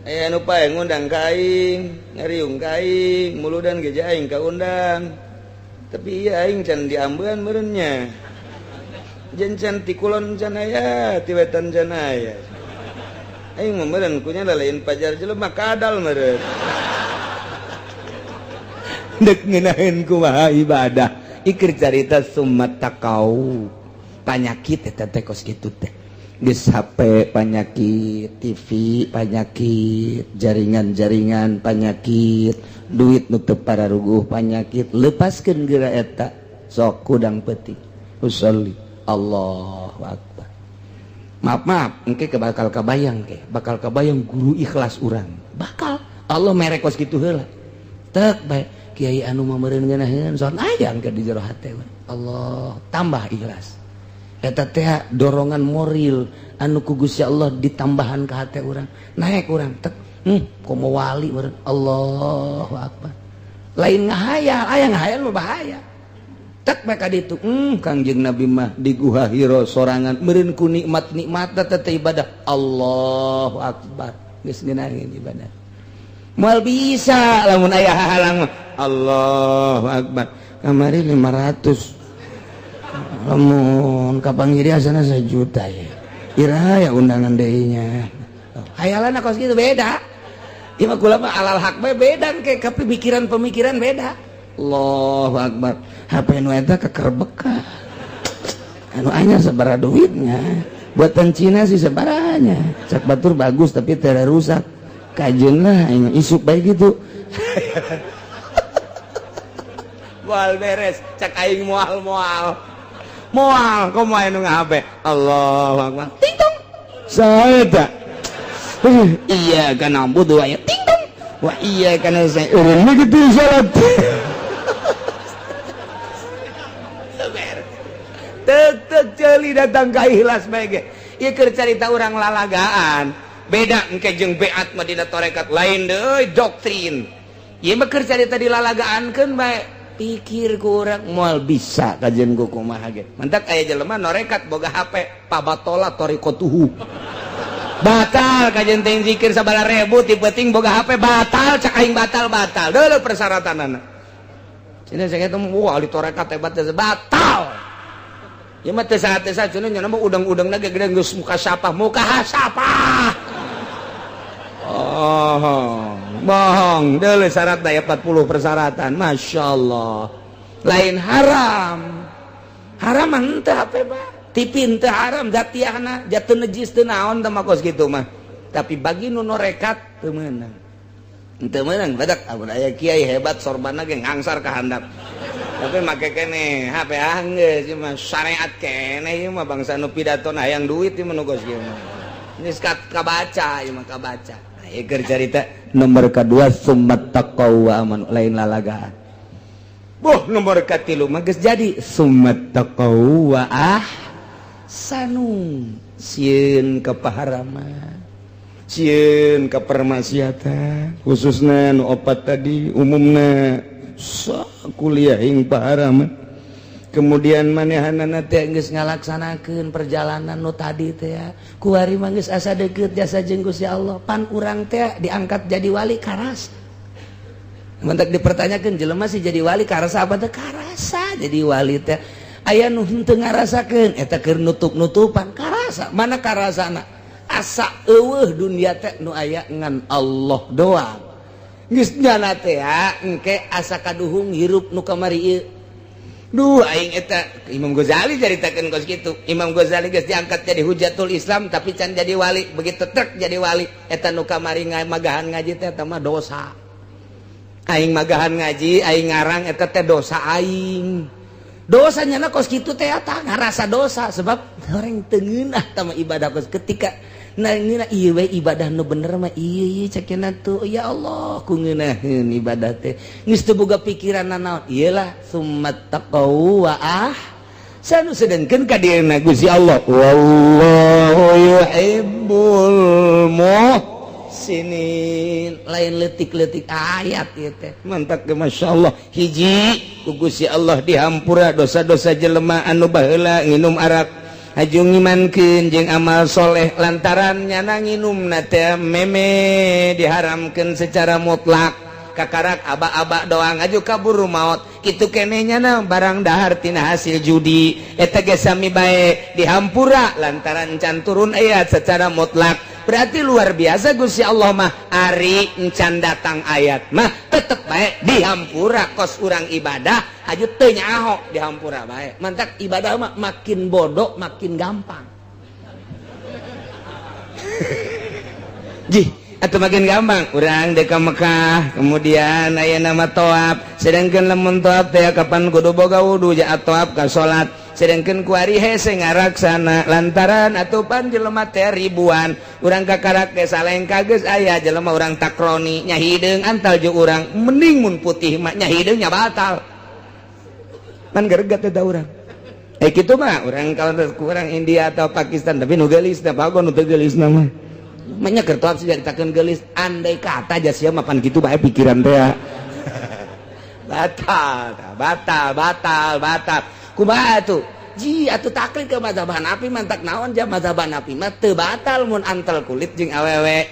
Aya nu pae ngundang ka aing, ngariung ka aing, muludan ge aing kaundang. Tapi ieu aing can diambean meureun nya. Jeung can ti kulon can aya, ti wetan can aya. Aing mah meureun kunya lain pajar jelema kadal meureun. Dek ngeunaheun kumaha ibadah. Ikir carita summat taqau. Panyakit eta teh kos kitu teh. Geus HP panyakit, TV panyakit, jaringan-jaringan panyakit, duit nu teu pararuguh panyakit, lepaskeun geura eta sok kudang peuting. Usolli Allahu akbar. Maaf maaf, engke bakal kabayang ke, bakal kabayang guru ikhlas urang. Bakal Allah mere kos kitu heula. Tek bae kiai anu mah meureun ngeunaheun son aya engke di jero hate. Allah tambah ikhlas. Eta teh dorongan moral anu ku Gusti Allah ditambahan ka hate urang. Naik urang tek, komo wali meureun. Allahu akbar. Lain ngahayal, aya ngahayal mah bahaya. Tek bae ka ditu, Kangjeng Nabi mah di Guha Hiro sorangan meureun ku nikmat-nikmat teh ibadah. Allahu akbar. Geus ngeunaheun ibadah. Moal bisa lamun aya hahalang mah. Allahu akbar. Kamari 500. Lamun kapanggih asana 1 juta ya. Ira ya undangan deui nya. Hayalan kos kitu beda. Ieu mah kula mah alal hak bae beda ke pemikiran-pemikiran beda. Allahu akbar. HP nu eta kekerbeka. Anu anyar sabaraha duitnya. Buatan Cina sih sabarahanya. Cak batur bagus tapi teu rusak. Kajeun lah aing isuk bae gitu. Moal beres, cak aing moal-moal. Moal komo aya nu ngahape. Allahu akbar. Ting tong. Saeta. Iya kana na'budu wa ting tong. Wa iya kana saya urang mah kitu salat. Tek tek ceuli datang ka ikhlas bae ge. Ieu keur carita urang lalagaan. Beda engke jeung beat mah dina tarekat lain deui doktrin. Ieu mah keur carita dilalagaankeun bae. Pikir kurang moal bisa kajian ku kumaha ge. Mantak aya jelema norekat boga HP pabatola torikotuhu. Batal kajian teh zikir sabala ribu ti peuting boga HP batal cak aing batal batal. Deuleu persyaratanana. Cenah saya teh wah ahli torekat hebat teh batal. Ieu mah teu saha-saha cenah nya mah udang-udangna ge gede geus muka sapah muka hasapah. Oh, bohong. Deuleu syarat daya 40 persyaratan. Masya Allah. Lain haram. Haram mah henteu HP mah. TV henteu haram jatiahna, jatuh najis teu naon teh mah kos kitu mah. Tapi bagi nu norekat teu meunang. Henteu meunang badak amun aya kiai hebat sorbanna ge ngangsar ka handap. Tapi make keneh HP anggeus ieu mah syariat keneh ieu mah bangsa nu pidatona hayang duit ieu mah nu kos kieu mah. Geus kabaca ieu mah kabaca. Ieu carita nomor kedua summat taqaw wa amanu lain lalagaan. Boh nomor katilu mah geus jadi summat taqaw wa ahsanu sieun ka paharaman. Sieun ka permaksiatan khususna nu opat tadi, umumna kuliah ing paharaman. Kemudian manehanana teh geus ngalaksanakeun perjalanan nu tadi teh ya. Kuari mah geus asa deukeut jasa jeung Gusti Allah. Pan urang teh diangkat jadi wali karas. Mentak dipertanyakeun jelema sih jadi wali karasa apa teh, karasa jadi wali teh. Aya nu henteu ngarasakeun eta keur nutup-nutupan karasa. Mana karasana? Asa eueuh dunia teh nu aya ngan Allah doang. Geus nyana teh ya engke asa kaduhung hirup nu kamari ieu. Duh, aing eta Imam Ghazali caritakeun kos kitu. Imam Ghazali geus diangkat jadi hujatul Islam tapi can jadi wali. Begitu trek jadi wali, eta nu kamari magahan ngaji teh eta mah dosa. Aing magahan ngaji, aing ngarang eta teh dosa aing. Dosa nyana kos kitu teh eta ngarasa dosa sebab orang teu ngeunah tah ibadah kos ketika nah ngeunah ieu we ibadah nu bener mah ieu ieu cekena tuh ya Allah ku ngeunaheun ibadah teh geus teu boga pikiran nanaon ieu lah summat taqau wa ah sanu sedengkeun ka dieuna Gusti Allah wallahu yuhibbul muhsinin lain leutik-leutik ayat ieu teh. Mantap ke Masya Allah, hiji ku Gusti Allah dihampura dosa-dosa jelema anu baheula nginum arak haju ngimankeun jeung amal soleh lantaran nyana nginumna teh meme diharamkeun secara mutlak kakarak aba-aba doang aju kaburu maut kitu keneh nyana barang dahar tina hasil judi eta ge sami bae dihampura lantaran can turun ayat secara mutlak. Berarti luar biasa Gusti Allah mah, ari encan datang ayat mah tetep bae dihampura. Kos urang ibadah aju teu nyaho dihampura bae. Mantak ibadah mah makin bodoh makin gampang. Jih atau makin gampang urang dek ka Mekah kemudian aya nama toab, sedangkan lamun toab teh kapan kudu boga wudu ja toab ka salat, sedangkan kuari hese ngaraksana lantaran atupan jelema teh ribuan. Urang kakarak ge salengka geus aya jelema urang takroni nya hideung antal jeung urang mending mun putih mah nya hideung nya batal pan geregat eta urang. Kitu mah urang kalau kurang India atau Pakistan tapi nu geulis teh pagon nu teu geulis mah. Manya keur toab sih caritakeun geulis andai kata aja sia mah pan kitu bae pikiran teh. Batal batal batal batal kumaha atuh ji atuh taklid ke mazhab Hanafi mantak naon ja mazhab Hanafi mah teu batal mun antel kulit jeung awewe.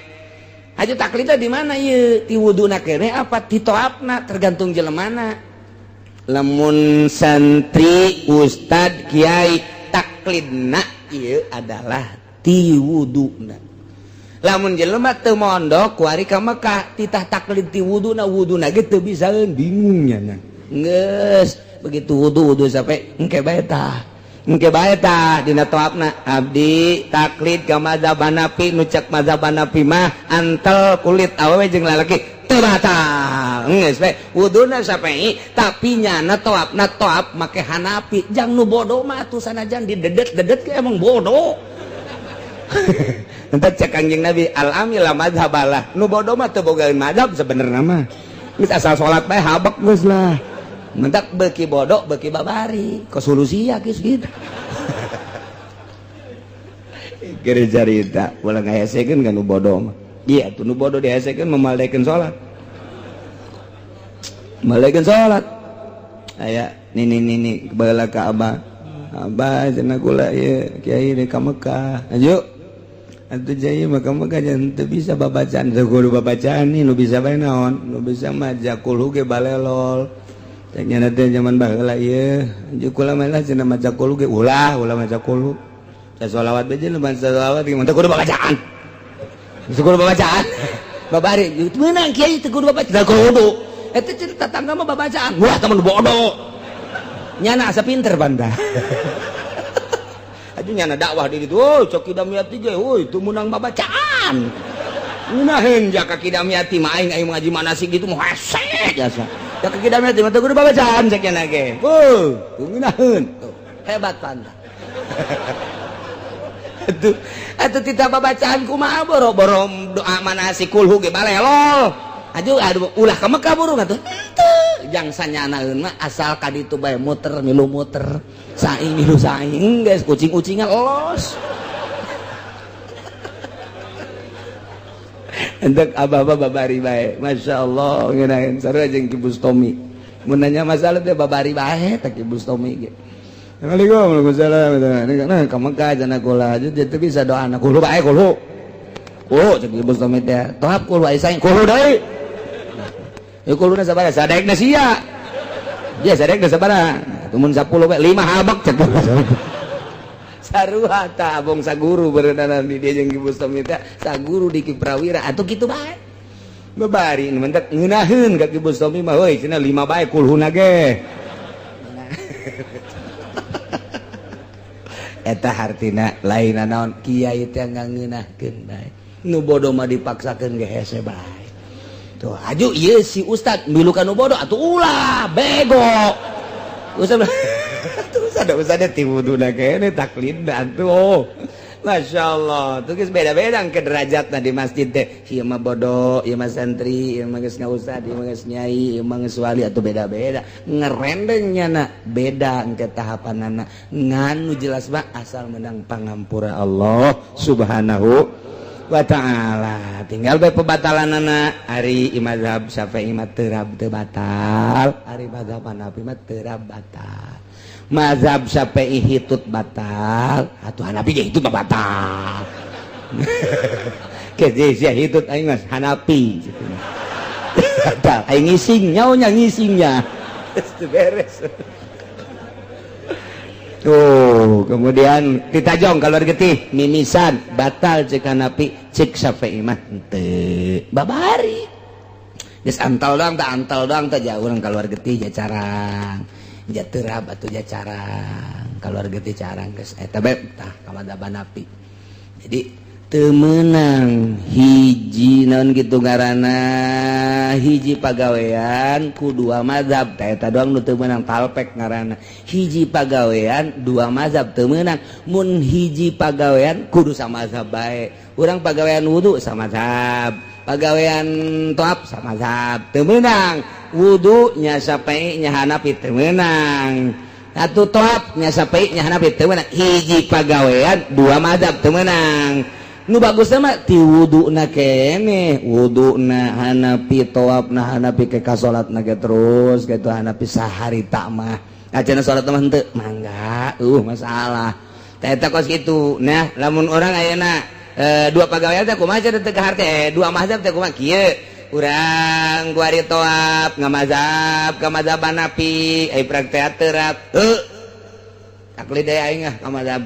Aju taklidna di mana ieu, ti wuduna keneh apa ti toabna, tergantung jelemana. Lamun santri ustad kiai taklidna ieu adalah ti wuduna. Lamun jelema teu mondok kuari ka Mekah titah taklid ti wuduna, wuduna ge teu bisaeun. Bingungnya nah. Geus begitu wudu wudu sampai engke bae tah, engke bae tah dina toabna abdi taklid ka mazhab Hanafi nu cek mazhab Hanafi mah antel kulit awewe jeung lalaki teu batal. Geus we wuduna sampai tapi nyana toabna toab make Hanafi. Jang nu bodoh mah atuh sanajan didedet-dedet ge emang bodoh. Entah cek Kanjeng Nabi al amil la mazhabalah nu bodoh mah teu bogaeun mazhab sebenarnya mah geus asal salat bae habek geus lah. Mentak beuki bodoh beuki babari ke solusi ya geus gitu. Keur carita ulah ngahesekeun kan nu bodoh mah. Iya tuh nu bodoh dihesekeun memalekeun salat, malekeun salat. Aya nini nini baheula ka abah, abah cenah kula ieu kiai di ka Mekah aju atuh jaya maka maka jangan teu bisa babacaan teu kudu babacaan nih nu bisa bae naon nu bisa mah jakul ge balelol. Cek nya teh zaman baheula ieu aju kula mah lah cenah maca kul ge ulah ulah maca kul sholawat bae jeung sholawat ge teu kudu babacaan teu kudu babacaan babari meunang kiai teu kudu babacaan teu kudu eta cerita tetangga mah babacaan wah temen bodoh nyana asa pinter banda. Aju nyana dakwah di ditu, oh cok Kidamyati ge, oh itu menang babacaan. Ngeunaheun jaka Kidamyati mah aing aing ngaji manasik gitu mah hese jasa. Jaka Kidamyati mah teu kudu babacaan cek nya ge. Heuh, ngeunaheun. Hebat panda. Atuh atuh tita babacaan kumaha boro-boro doa manasik kulhu ge balelol. Aduh aduh ulah ka Mekah burung atuh. Henteu jang sanyanaeun mah asal ka ditu bae muter milu muter. Saing milu saing geus kucing-kucingan los. Entek abah-abah babari bae. Masya Allah ngeunaheun sarua jeung Ki Bustomi. Mun nanya masalah teh babari bae teh Ki Bustomi ge. Assalamualaikum warahmatullahi. Nah, ka Mekah cenah kula teu bisa doa na kulu bae kulu. Kulu cek Ki Bustomi teh. Tohap kulu ai saing kulu deui. Ya kuluna sabaraha sadaekna sia. Dia sadaekna sabaraha. Tumun 10 bae 5 habak cek. Sarua ta abong saguru berenang di dia jeung Ki Bustomi teh saguru di Ki Prawira atuh kitu bae. Babari nu mentek ngeunaheun ka Ki Bustomi mah heuy cenah 5 bae kulhuna ge. Eta hartina lain naon kiai teh ngangeunahkeun bae. Nu bodoh mah dipaksakeun ge hese bae. Tuh aju ieu si ustad milu ka nu bodoh atuh ulah bego. Ustad tuh ustad ustad ti wuduna kene taklid atuh. Masya Allah, tuh geus beda-beda ke derajatna di masjid teh. Ieu mah bodoh, ieu mah santri, ieu mah geus ngaustad, ieu mah geus nyai, ieu mah geus wali atuh beda-beda. Ngerendengnya na beda engke tahapanana. Ngan nu jelas mah asal menang pangampura Allah Subhanahu wa ta'ala. Tinggal bae pebatalanana ari mazhab Syafi'i mah terab teu batal, ari mazhab Hanafi mah terab batal. Mazhab Syafi'i hitut batal, atuh Hanafi ge hitut mah batal. Ke sia hitut aing mah Hanafi gitu. Batal aing ngising nyaonya ngisingnya. Geus beres. Tuh, kemudian ditajong keluar getih mimisan batal cek Hanafi, cek Syafi'i mah henteu. Babari. Geus antal doang tah antal doang tah jauh urang keluar getih ja carang. Ja terab atuh ja carang. Keluar getih carang geus eta bae tah ka mazhab Hanafi. Jadi teu meunang hiji naon kitu ngaranna hiji pagawean ku dua mazhab tah eta doang nu teu meunang talpek ngaranna. Hiji pagawean dua mazhab teu meunang. Mun hiji pagawean kudu samazhab bae. Urang pagawean wudu samazhab, pagawean toap samazhab teu meunang. Wudu nya Syafi'i nya Hanafi teu meunang. Atuh toap nya Syafi'i nya Hanafi teu meunang. Hiji pagawean dua mazhab teu meunang. Nu bagusna mah ti wuduna keneh, wuduna Hanafi, toapna Hanafi ke ka salatna ge terus kitu Hanafi saharita mah. Acan salat mah henteu mangga, masalah. Tah eta kos kitu. Nah, lamun urang ayeuna dua pagawean teh kumaha cenah teu kaharte, dua mazhab teh kumaha kieu. Urang kuari toap ngamazhab ka mazhab Hanafi, ai praktek terap. Heuh. Taklid deui aing ah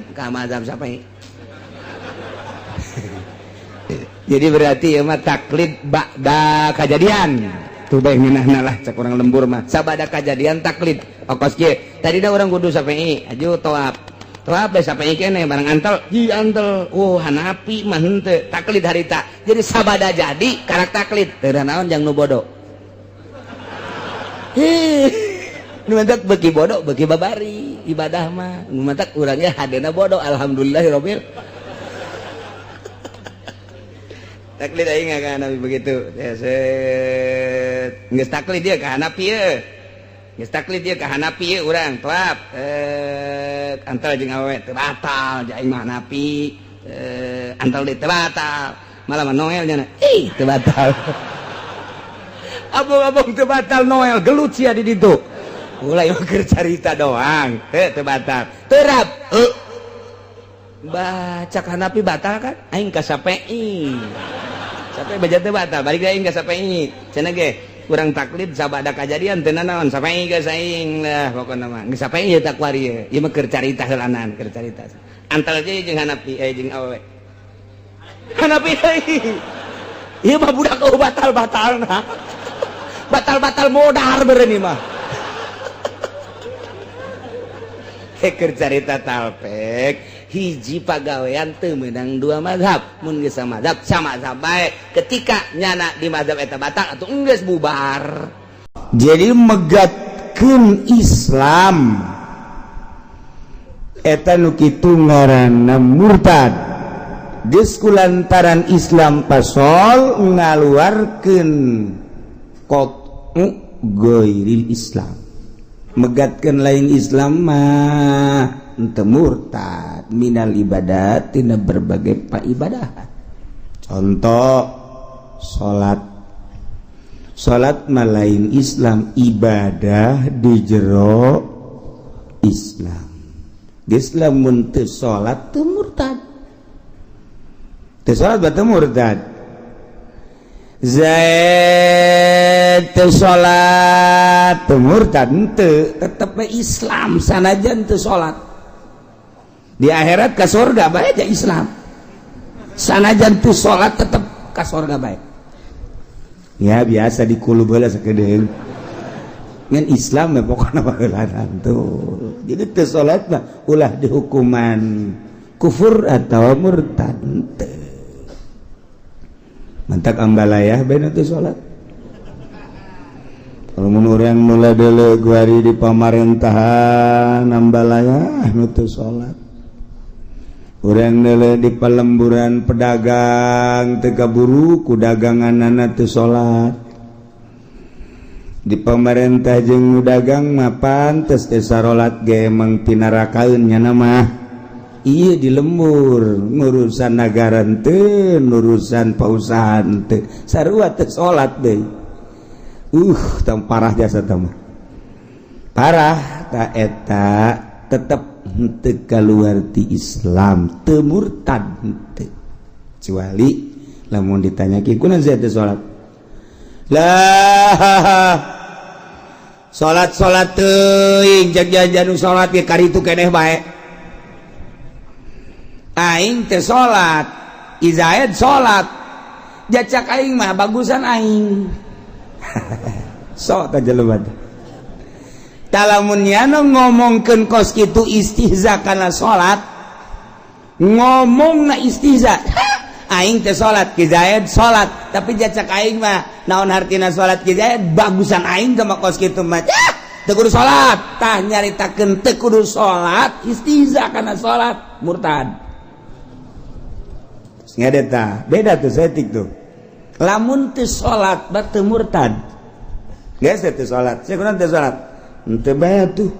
ka mazhab Syafi'i. Jadi berarti ya mah taklid ba'da kajadian. Tuh bae ngeunahna lah cek urang lembur mah. Sabada kajadian taklid. Okos kieu. Tadina urang kudu Syafi'i, aju toap. Toap bae Syafi'i keneh barang antel, ji antel. Oh, Hanafi mah henteu taklid harita. Jadi sabada jadi karak taklid. Teu naon jang nu bodoh. Hih. Nu mantak beuki bodoh beuki babari ibadah mah. Nu mantak urangnya hadena bodoh alhamdulillahirabbil. Taklid aing ka Hanafi begitu. Ya set. Geus taklid dia ka Hanafi ye. Geus taklid dia ka Hanafi ye urang toap. Antal jeung awewe teu batal ja aing mah Hanafi. Antal deui teu batal. Malah mah Noel nya. Ih, teu batal. Abong-abong teu batal Noel gelut sia di ditu. Mulai mah keur carita doang. Heuh teu batal. Terap. Heuh. Baca Hanafi batal kan? Aing ka Syafi'i. Sampai baca teu batal, balik aing ka Syafi'i. Cenah ge urang taklid sabada kajadian teu nanaon Syafi'i geus aing lah pokona mah. Geus Syafi'i ieu tak kuari ieu. Ieu mah keur carita heulanan, keur carita. Antal je jeung Hanafi jeung awewe. Hanafi deui. Ieu mah budak eueuh batal-batalna. Batal-batal modar beureun ieu mah. Keur carita talpek. Hiji pagawean teu meunang dua mazhab. Mun geus samazhab samazhab bae. Ketika nyana di mazhab eta batal atuh enggeus bubar. Jadi megatkeun Islam eta nu kitu ngaranna murtad. Geus kulantaran Islam pasol ngaluarkeun qat'u ghairil Islam. Megatkeun lain Islam mah henteu murtad minal ibadat tina berbagai paibadahan. Contoh Salat. Salat mah lain Islam, ibadah di jero Islam. Geus lamun teu salat teu murtad. Teu salat berarti murtad. Zaid teu salat teu murtad henteu, tetep we Islam sanajan teu salat. Di akhirat ka surga bae aja Islam. Sanajan teu salat tetep ka surga bae. Ya biasa dikulub heula sakedeung. Ngan Islam mah pokona baheula tuh. Jadi teu salat mah ulah dihukuman kufur atau murtad teu. Mantak ambalayah bae nu teu salat. Kalau mun urang nu deuleu guari di pamarentahan ambalayah nu teu salat. Urang deuleu di pelemburan pedagang teu kaburu ku daganganana teu salat. Di pemerintah jeung nu dagang mah pantes teu sarolat ge emang pinarakaeun nya mah. Ieu di lembur ngurusan nagara teu, ngurusan pausahaan teu, sarua teu salat deui. Tang parah jasa tah mah. Parah ta eta tetep henteu kaluar ti Islam, teu murtad henteu. Kecuali lamun ditanya kunaon sia teu salat? Lah salat-salat teuing jag jajan salat ge karitu keneh bae. Aing teu salat, Izaid salat. Jacak aing mah bagusan aing. Sok ta jelema teh. Talamun nyana ngomongkeun kos kitu istihza kana salat, ngomongna istihza. Aing teh salat, Ki Zaid salat, tapi jacak aing mah naon hartina salat Ki Zaid bagusan aing teh mah kos kitu mah. Teu kudu salat, tah nyaritakeun teu kudu salat, istihza kana salat, murtad. Ngede tah, beda tuh setik tuh. Lamun teu salat berarti murtad. Geus teu salat, sia kunaon teu salat? Henteu bae tuh.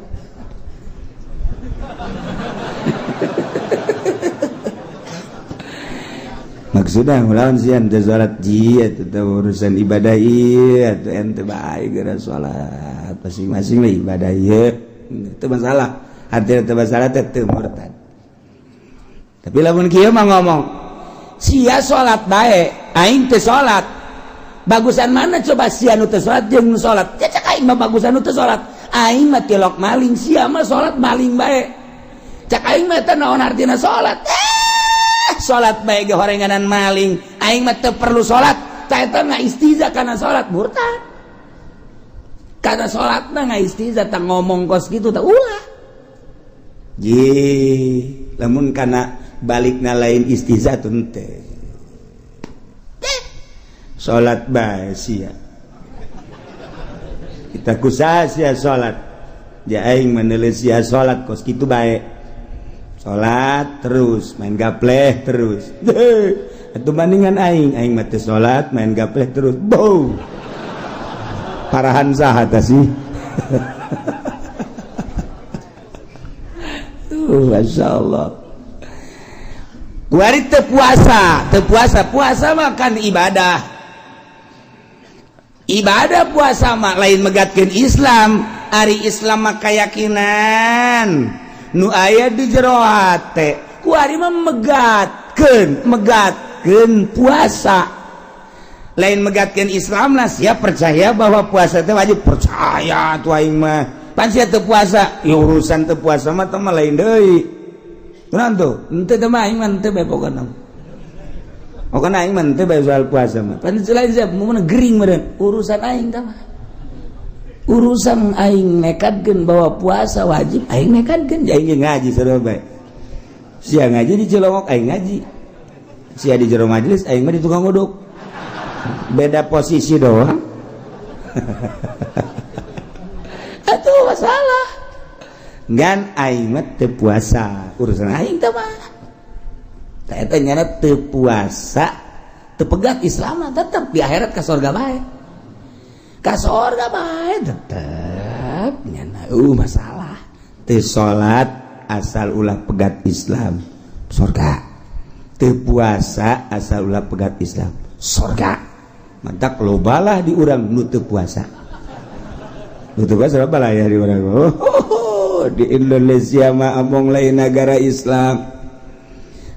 Maksudnya lawan sian teu salat ji eta urusan ibadah ieu atuh ente bae geura salat masing-masing we ibadah ieu. Teu masalah. Artinya teu masalah teh teu murtad. Tapi lamun kieu mah ngomong sia salat bae, aing teu salat. Bagusan mana coba sia nu teu salat jeung nu salat? Cecek aing mah bagusan nu teu salat. Aing mah tilok maling, sia mah salat maling bae. Cek aing mah teh naon artina salat? Salat bae ge horenganan maling. Aing mah teu perlu salat. Tah eta mah istiza kana salat murtad. Kana salatna ngaistiza tah ngomong kos kitu tah ulah. Ye, lamun kana balikna lain istiza tuh henteu. Salat bae sia. Kita kusaha sia salat. Ja aing meneuleuh sia salat kos kitu bae. Salat terus, main gapleh terus. Atuh bandingan aing, aing mah teu salat, main gapleh terus. Bau. Parahan saha tah sih? Masya Allah. Kuari teu puasa, puasa mah kan ibadah. Ibadah puasa mah lain megatkeun Islam, ari Islam mah keyakinan nu aya di jero hate. Kuari mah megatkeun puasa. Lain megatkeun Islam lah, siap percaya bahwa puasa teh wajib, percaya tuh aing mah. Pan sia teu puasa, ya urusan teu puasa mah teh mah lain deui. Kunaon tuh? Henteu teh mah aing mah henteu bae pokona. Pokona aing mah henteu bae soal puasa mah. Pan lain sia mun gering meureun, urusan aing teh mah. Urusan aing nekadkeun bahwa puasa wajib, aing nekadkeun aing ngaji sarua bae. Sia ngaji di Cilongok, aing ngaji. Sia di jero majelis, aing mah di tukang uduk. Beda posisi doang. Atuh masalah. Ngan aing mah teu puasa, urusan aing teh mah. Tah eta nyana teu puasa, teu pegat Islam mah tetep di akhirat ka surga bae. Ka surga bae tetep nyana masalah. Teu salat asal ulah pegat Islam, surga. Teu puasa asal ulah pegat Islam, surga. Mantak lobalah di urang nu teu puasa. Nu teu puasa loba lah ya di urang. Oh, di Indonesia mah among lain negara Islam.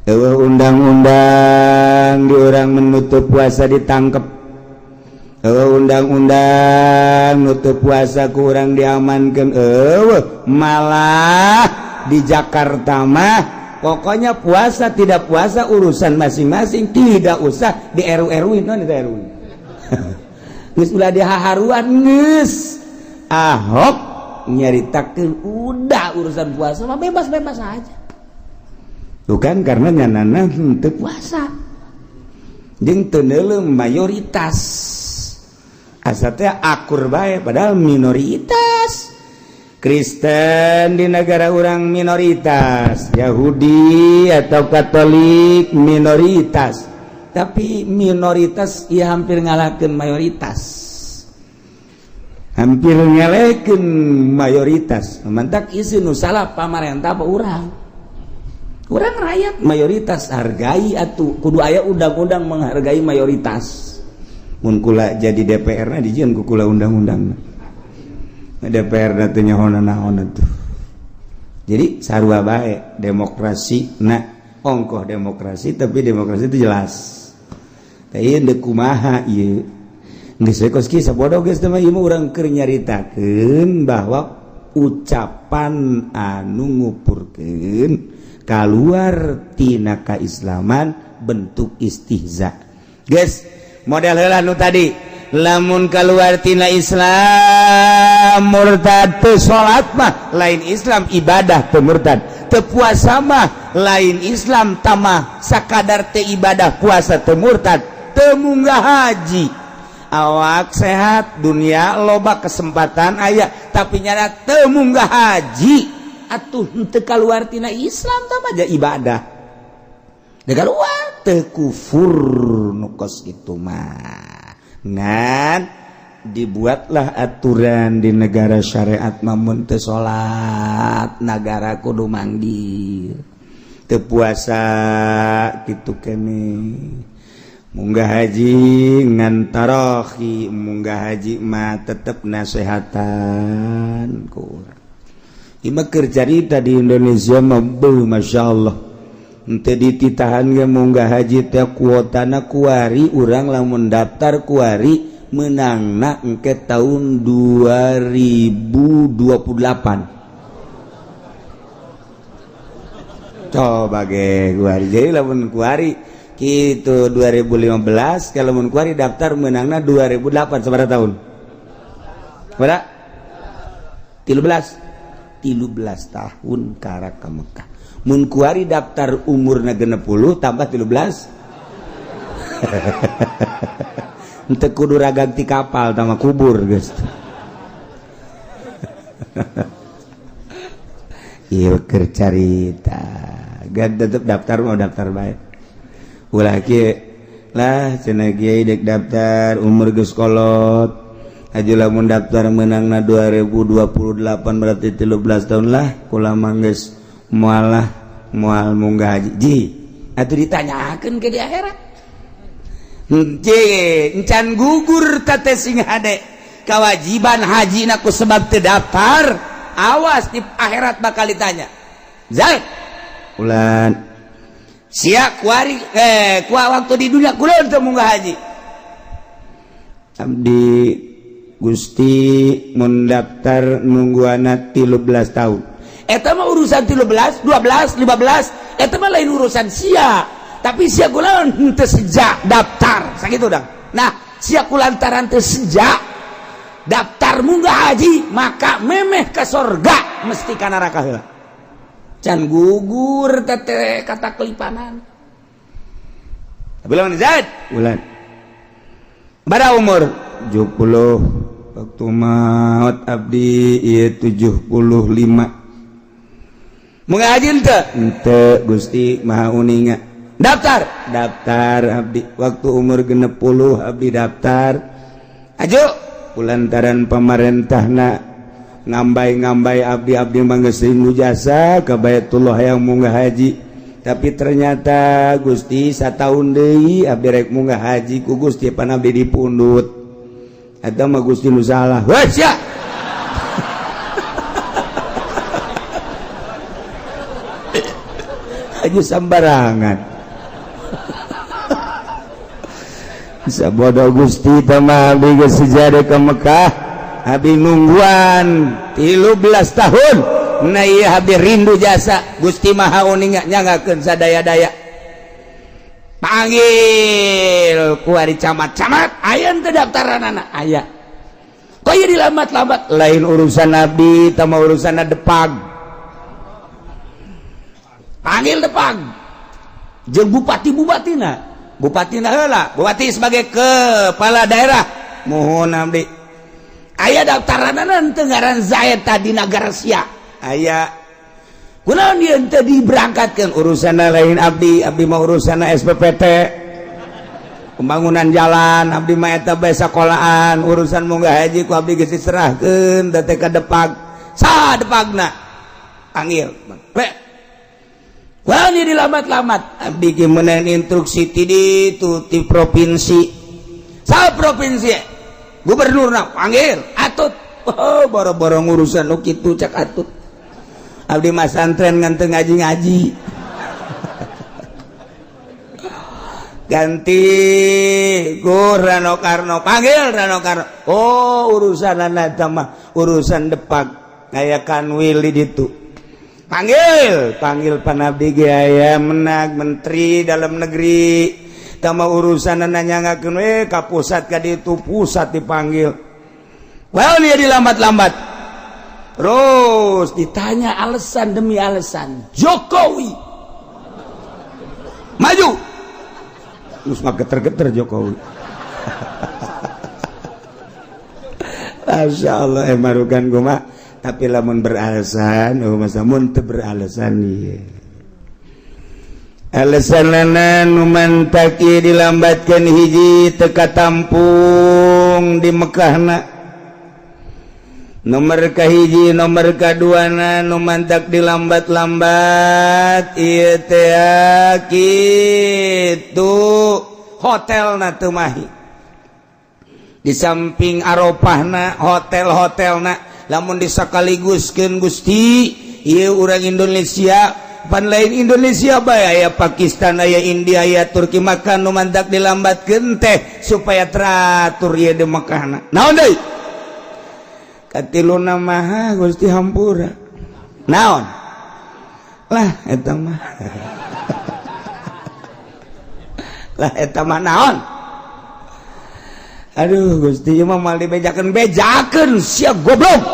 Eueuh undang-undang di urang menutup puasa ditangkep. Eueuh undang-undang nutup puasa ku urang diamankeun. Eueuh malah di Jakarta mah pokoknya puasa tidak puasa urusan masing-masing, tidak usah di RU-RU non di RU. Geus ulah dihaharuan geus. Ahok nyaritakeun udah urusan puasa mah bebas-bebas aja. Bukan karena nyanana henteu puasa. Jeung teu neuleum mayoritas. Asa teh akur bae padahal minoritas. Kristen di negara orang minoritas, Yahudi atau Katolik minoritas. Tapi minoritas ya hampir ngalahkeun mayoritas. Hampir ngalahkeun mayoritas. Mantak isi nu salah pamarentah apa urang? Urang rakyat mayoritas hargai atuh, kudu aya undang-undang menghargai mayoritas. Mun kula jadi DPR na dijieun ku kula undang-undang. DPR na teu nyaho naon atuh. Jadi sarua bae demokrasi na ongkoh demokrasi tapi demokrasi itu jelas. Tah ieu deuk kumaha ieu? Geus we kos kieu sabodo geus teh mah ieu mah urang keur nyaritakeun bahwa ucapan anu ngupurkeun kaluar tina kaislaman bentuk istihza. Geus model heula nu tadi lamun keluar tina Islam murtad, teu salat mah lain Islam ibadah teu murtad, teu puasa mah lain Islam tamah sakadar teu ibadah puasa teu murtad, teu munggah haji awak sehat dunia loba kesempatan aya tapi nyana teu munggah haji atuh henteu kaluar tina Islam tah aja ibadah teu kaluar teu kufur nu kos kitu mah. Ngan dibuatlah aturan di negara syariat mamun teu salat nagara kudu manggil, teu puasa kitu kene, munggah haji ngan tarahi, munggah haji mah tetep nasehatan ku urang. Ieu mah keur carita di Indonesia mah beuh Masya Allah. Henteu dititahan ge munggah haji teh kuotana kuari urang lamun daftar kuari menangna engke tahun 2028. Coba ge kuari jadi lamun kuari gitu 2015 kalau mun kuari daftar menangna 2008 sabaraha tahun? Berapa? 13 13 tahun karak ka Mekah. Mun kuari daftar umurna 60 tambah 13 henteu kudu ragang ti kapal tambah kubur geus. Ieu keur carita. Gan tetep daftar mau daftar bae. Ulah kieu lah cenah kiai dek daftar umur geus kolot. Haji lamun daftar menangna 2028 berarti 13 tahun lah kula mah geus moal lah moal munggah haji. Ji atuh ditanyakeun ke di akhirat. Henteu encan gugur teh sing hade kewajiban haji na ku sebab teu daftar, awas di akhirat bakal ditanya. Zaid ulan sia kuari ku waktu di dunia kula teu munggah haji. Abdi Gusti mendaftar nungguana 13 tahun. Eta mah urusan 13, 12, 15, eta mah lain urusan sia. Tapi sia kula henteu sejak daftar, sakitu dang. Nah, sia kulantaran teu sejak daftar munggah haji, maka memeh ke sorga mesti ka neraka heula. Can gugur teh kata kelipanan. Tapi lamun Zaid, ulan. Pada umur 70 waktu maut abdi ieu 75. Munggah haji henteu? Henteu Gusti Maha Uninga. Daftar, daftar abdi waktu umur 60 abdi daftar. Aju kulantaran pemerintahna ngambay-ngambay abdi-abdi mah geus rindu jasa ka Baitullah yang munggah haji. Tapi ternyata Gusti sataun deui abdi rek munggah haji ku Gusti pan abdi dipundut. Eta mah Gusti nu salah. Weh sia. Haji sambarangan. Bisa bodoh Gusti tama abdi geus sejarah ke Mekah. Abdi nungguan 13 tahun. Nah iya abdi rindu jasa Gusti Maha uninga nyangakeun sadaya-daya. Panggil kuari camat-camat, aya teu daftaranana? Aya. Kok ieu dilambat-lambat? Lain urusan abdi, tama urusan Depag. Panggil Depag. Jeung bupati-bupatina. Bupatina heula, bupati sebagai kepala daerah. Mohon abdi. Aya daftaranana teu ngaran Zaid tadi nagara sia. Aya. Kunaon ieu teu diberangkatkeun? Urusanna lain abdi, abdi mah urusanna SPPT. Pembangunan jalan, abdi mah eta bae sakolaan, urusan munggah haji ku abdi geus diserahkeun teh ka Depag. Saha Depagna? Panggil. Pe. Kunaon ieu dilambat-lambat? Abdi ge meunang instruksi ti ditu ti provinsi. Saha provinsi? Gubernurna panggil. Atut. Oh, boro-boro ngurusan nu kitu cak atut. Abdi mah santren ngan teu ngaji-ngaji. Ganti ku Rano Karno, panggil Rano Karno. Oh, urusanana eta mah urusan Depag aya Kanwil di ditu. Panggil, panggil panabdi ge aya menag menteri dalam negeri. Tama urusanana nyangakeun we ka pusat ka ditu, pusat dipanggil. Well, dia dilambat-lambat. Terus ditanya alasan demi alasan. Jokowi maju. Terus mah geter-geter Jokowi. Masya Allah emarukan gua mah. Tapi lamun beralasan, oh masa mun teu beralasan ieu. Alasanana nu mantak ieu dilambatkeun hiji teu katampung di Mekahna. Nomor kahiji, nomor kaduana nu mantak dilambat-lambat ieu teh kitu hotelna teu mahi. Di samping Arafahna hotel-hotelna lamun disakaliguskeun Gusti ieu urang Indonesia pan lain Indonesia bae aya Pakistan aya India aya Turki maka nu mantak dilambatkeun teh supaya teratur ieu di Mekahna. Naon deui? Katiluna maha Gusti hampura. Naon? Lah eta mah. Lah eta mah naon? Aduh Gusti ieu mah moal dibejakeun bejakeun sia goblok.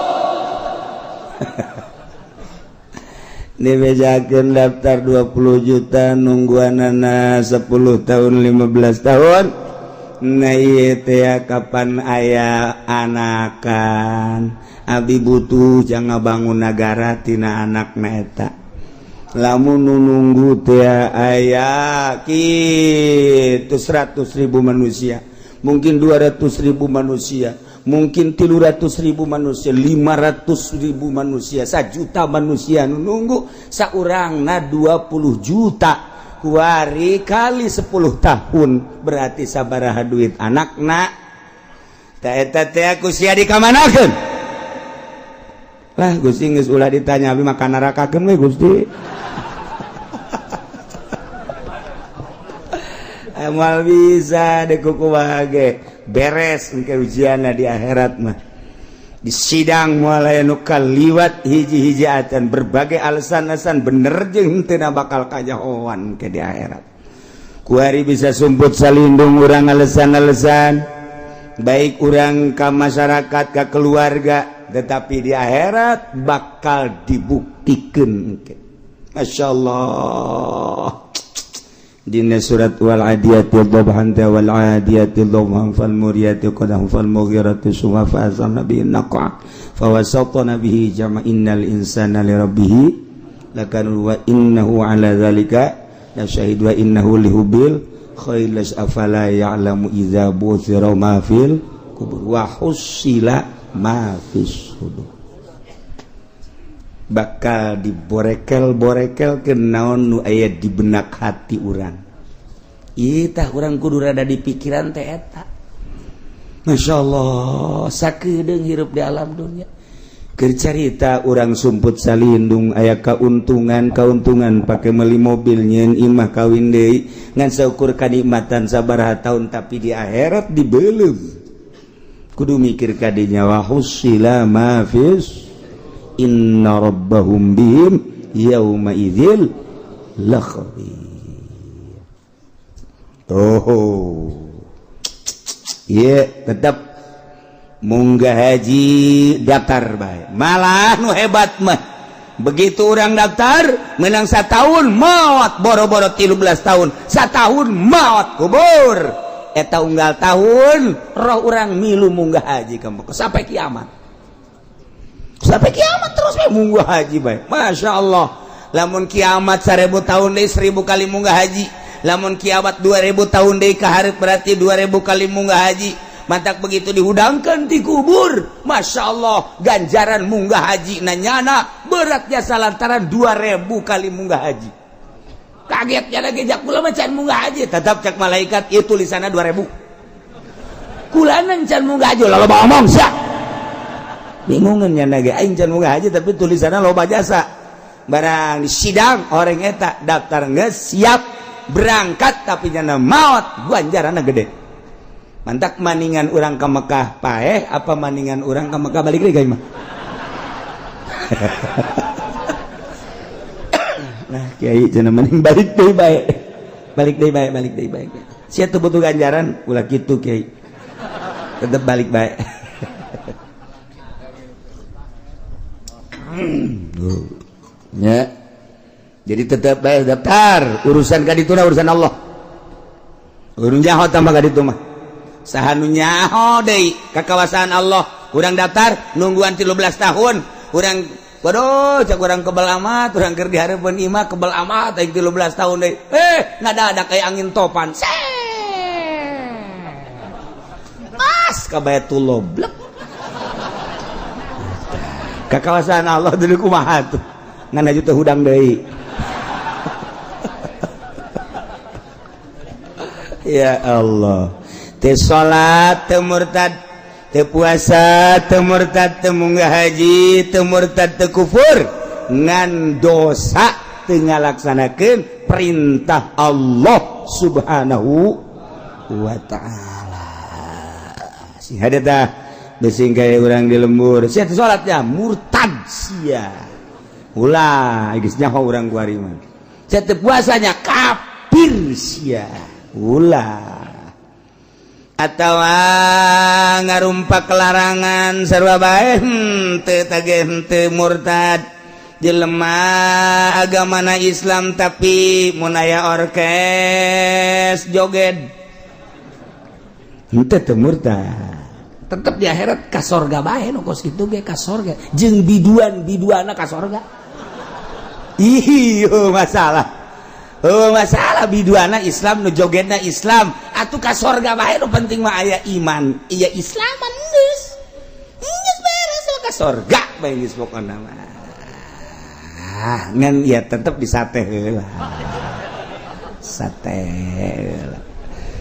Dibejakeun daftar 20 juta nungguanana 10 tahun 15 tahun. Nah ieu teh kapan aya anakan. Abdi butuh jangan bangun nagara tina anakna eta. Lamun nu nunggu teh aya kitu 100.000 manusia, mungkin 200.000 manusia, mungkin 300.000 manusia, 500.000 manusia, 1 juta manusia nu nunggu saurangna 20 juta. Kuari kali 10 tahun berarti sabaraha duit anakna. Ta eta teh ku sia dikamanakeun? Lah Gusti geus ulah ditanya abdi mah kanarakakeun we Gusti. Amal bisa dekukumaha ge beres engke ujianna di akhirat mah. Di sidang moal aya nu kaliwat hiji-hiji acan berbagai alasan-alasan bener jeung teu bakal kajahoan ke di akhirat. Kuari bisa sumput salindung urang alasan-alasan baik urang ka masyarakat ka keluarga tetapi di akhirat bakal dibuktikeun engke. Masya Allah. Dina surat wal adiyati dhabhan wal adiyati dhabhan fal muriyati qadhan fal mughirati subha fa azamna bihi naqa fa wasatna bihi jama innal insana li rabbih lakanu wa innahu ala dzalika la syahid wa innahu lihubil khair afala ya'lamu idza buthira ma fil kubur wa husila ma fis sudur. Bakal diborekel-borekel ke naon nu aya di benak hati urang. Ieu tah urang kudu rada di pikiran teh eta. Masya Allah, sakedeung hirup di alam dunia. Keur carita urang sumput salindung aya kauntungan kauntungan pake meuli mobil nyeun imah kawin deui ngan saukur kanikmatan sabaraha tahun, tapi di akhirat dibeuleum. Kudu mikir kadinya wa husila ma fis inna rabbahum bihim yauma idzil lakhabir. Oh iya, tetap munggah haji daftar bae. Malah nu hebat mah begitu orang daftar menang setahun maot, boro-boro 13 tahun, setahun maot kubur. Eta unggal tahun roh orang milu munggah haji ka Mekah sampai kiamat, sampai kiamat terus we munggah haji bae. Masya Allah, lamun kiamat 1000 tahun deui 1000 kali munggah haji, lamun kiamat 2000 tahun deui ka hareup berarti 2000 kali munggah haji. Mantak begitu dihudangkan di kubur, Masya Allah, ganjaran munggah haji nanyana beratnya salantaran 2000 kali munggah haji. Kagetnya lagi jak kula mah can munggah haji, tetap cek malaikat itu tulisanna 2000. Kulana can munggah haji, loba omong sia. Bingungan nyana ge aing can munggah haji tapi tulisanna loba jasa. Barang di sidang orang eta daftar geus siap berangkat tapi nyana maot, ganjaranna gede. Mantak maningan urang ke Mekah paeh apa maningan urang ke Mekah balik deui mah. Nah, kiai cenah mending balik deui bae. Balik deui bae, balik deui bae. Sia teu butuh ganjaran, ulah kitu kiai. Tetep balik bae. Ya. Jadi tetep bae daftar, urusan ka dituna urusan Allah. Urun jaho tambah ka ditu mah. Saha nu nyaho deui ka kawasan Allah, urang daftar nungguan 13 tahun, urang waduh cak urang kebel amat, urang keur di hareupeun imah kebel amat aing 13 tahun deui. Ngadadak kayak angin topan. Pas ka Baitullah blek. Ka kawasan Allah deui kumaha tuh? Ngan aju teu hudang deui. Ya Allah. Teu salat teu murtad, teu puasa teu murtad, teu munggah haji teu murtad, teu kufur, ngan dosa teu ngalaksanakeun perintah Allah Subhanahu wa ta'ala. Si hadeta beusi kaya urang di lembur sia teu salatnya murtad sia. Ulah geus nyaho urang kuari mah. Sia teu puasanya kafir sia. Ulah atau ngarumpak larangan sarua bae henteu tage henteu murtad. Jelema agamana Islam tapi mun aya orkes joget henteu teu murtad. Tetep di akhirat ka sorga bae nu kos kitu ge ka sorga jeung biduan-biduana ka sorga. Ih masalah. Oh, masalah biduana Islam nu jogetna Islam atuh ka sorga bae nu penting mah aya iman iya Islaman geus geus beres ka sorga bae geus pokona mah. Ngan ya tetep di sate heula, sate heula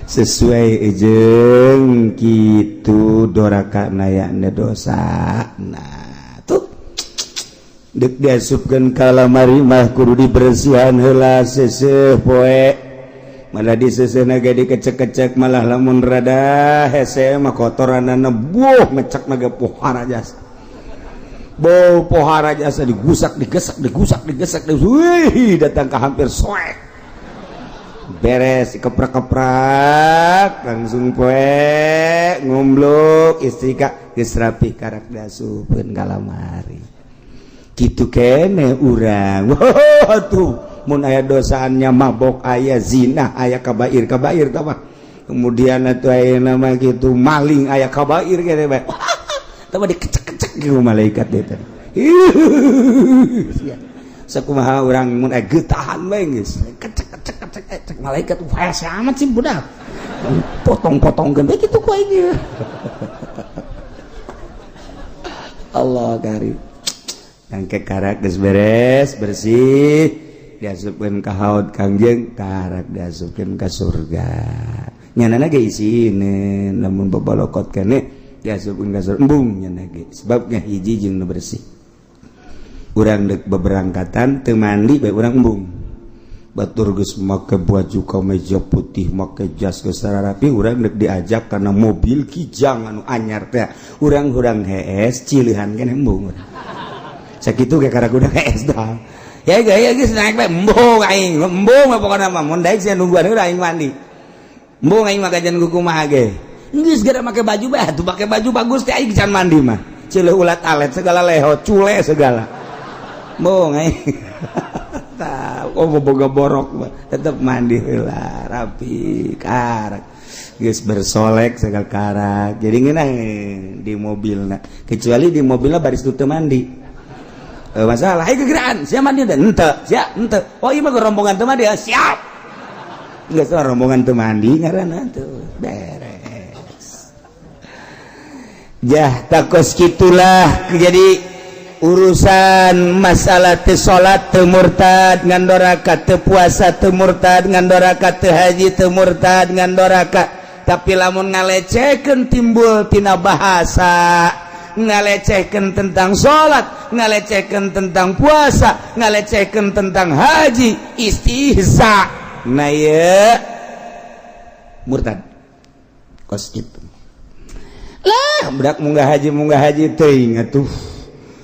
sesuai jeung kitu doraka nayana dosa. Nah tuh dek diasupkeun ka lamari mah kudu dibersihan heula seuseuh poe, malah diseuseuhna ge dikecek-kecek, malah lamun rada hese mah kotoranana buh ngecek na ge pohara jasa. Bau pohara jasa digusak digesak digusak digesak, wih datang ke hampir soek. Beres keprak-keprak langsung poe ngumbluk istri ka geus rapi karak diasupkeun ka lamari. Gitu kene urang. Wah tuh mun aya dosaannya mabok, aya zina, aya kabair kabair tah mah. Kemudian atuh aya nama gitu maling, aya kabair kene bae. Tah mah dikecek-kecek ku malaikat teh. Sakumaha urang mun aya getahan bae geus kecek kecek kecek kecek malaikat hese amat sih budak. Potong-potongkeun bae kitu ku aing. Allah karim. Engke karak geus beres bersih, diasupkeun ka haud Kangjeng, karak diasupkeun ka surga. Nyanana ge isine, lamun babalokot kene diasupkeun ka surga, embung nyana ge, sebab hiji jeung nu bersih. Urang dek beberangkatan teu mandi bae, urang embung. Batur geus make baju kemeja putih, make jas, geus rapi, urang dek diajak karena mobil Kijang anu anyar teh, urang hurang hees, cilihan keneh, embung. Sakitu ge karak udah hees dah ya gaya, geus naik bae, embung aing, embung mah. Pokona mah mun daek sia nungguan heula, aing mandi, embung aing mah. Kajian kumaha ge geus gara make baju bae atuh, make baju bagus teh, aing can mandi mah ceuleuh, ulat alet segala, leho cule segala, embung aing. Oh, boga borok tetep mandi heula rapi, karak geus bersolek segala, karak jadi ngeunah di mobilna. Kecuali di mobilna baris teu mandi, masalah. Ayo kegeraan sia mandi dan henteu sia henteu. Oh, iya mah rombongan teu mandi, siap. Geus rombongan teu mandi ngaranna tuh, beres. Jah, takos gitulah. Jadi urusan masalah teu salat teu murtad ngan doraka, teu puasa teu murtad ngan doraka, teu haji teu murtad ngan doraka. Tapi lamun ngalecehkeun, timbul tina bahasa, ngalecehkeun tentang salat, ngalecehkeun tentang puasa, ngalecehkeun tentang haji, istihza, nah ye murtad. Kos gitu lah. Budak munggah haji, munggah haji teuing atuh.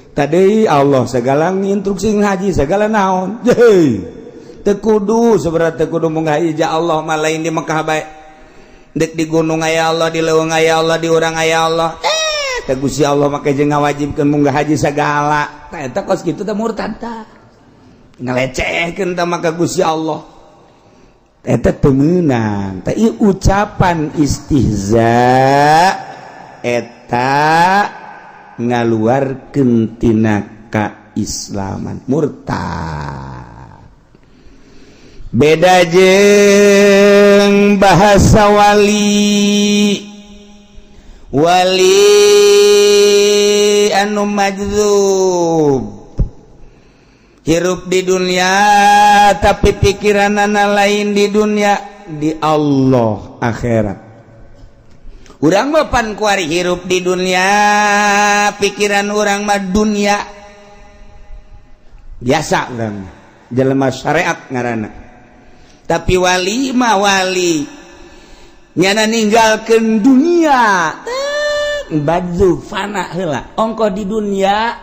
Tadi Allah segala instruksi haji segala naon. Hei, teu kudu sebenarnya, teu kudu munggah haji. Allah mah lain di Mekah bae, dek di gunung aya Allah, di leuweung aya Allah, di urang aya Allah. Teh Gusti Allah make jeung ngawajibkeun munggah haji segala. Tah, eta kos kitu teh murtad tah, ngalecehkeun tah maka Gusti Allah. Eta teu meunang tah ieu ucapan istihza, eta ngaluarkeun tina kaislaman, murtad. Beda jeung bahasa wali, wali anu majzub, hirup di dunia tapi pikiranana lain di dunia, di Allah, akhirat. Urang mah pan kuari hirup di dunia, pikiran urang mah dunia biasa, urang jelema syariat ngaranna. Tapi wali mah wali nyana ninggalkeun dunia, baju fana heula ongkoh di dunia,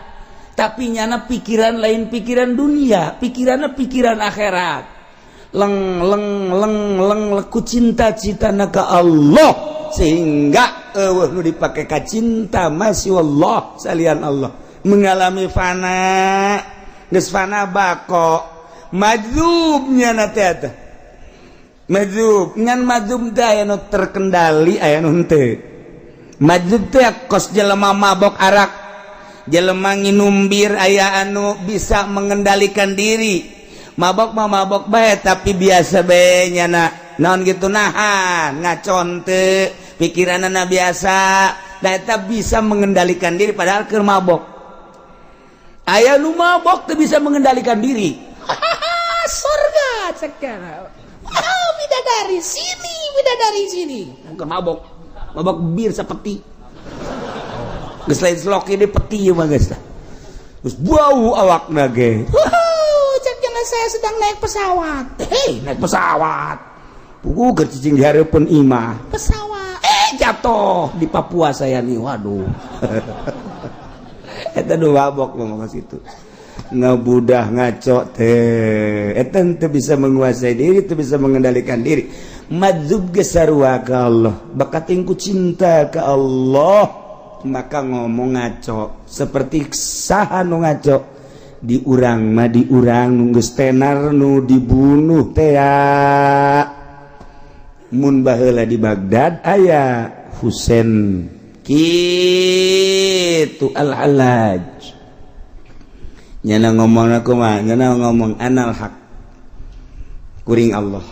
tapi nyana pikiran lain pikiran dunia, pikirannya pikiran akhirat. Leng leng leng leng leku cinta-cita ka Allah, sehingga eueuh nu dipake ka cinta masih Allah, salian Allah. Mengalami fana, geus fana bako, majzubnya na teh. Eta majzub, ngan majzub teh aya nu terkendali, aya nu henteu. Majzub teh kos jelema mabok arak, jelema nginum bir, aya anu bisa mengendalikan diri. Mabok mah mabok bae, tapi biasa bae nyana, naon gitu, nahan ngacon teu, pikiranana biasa. Nah, eta bisa mengendalikan diri padahal keur mabok. Aya nu mabok teu bisa mengendalikan diri. Surga sekarang. Wow, bidadari sini, bidadari sini. Bukan mabok, mabok bir sepeti. Geus lain slok ini, peti mah geus lah. Geus bau awakna ge. Wow, cek jangan, saya sedang naik pesawat. Hei, naik pesawat. Pugu keur cicing di hareupeun imah. Pesawat. Eh, jatuh di Papua saya nih, waduh. Eta nu mabok mah situ. Ngebudah ngaco teh, eta teu bisa menguasai diri, teu bisa mengendalikan diri. Madzub ge sarua ka Allah, bakating ku cinta ka Allah maka ngomong ngaco. Seperti saha nu ngaco di urang mah? Di urang nu geus tenar, nu dibunuh teh mun baheula di Baghdad aya Husain kitu Al-Hallaj, nyana ngomong aku mah, nyana ngomong anal haq, kuring Allah,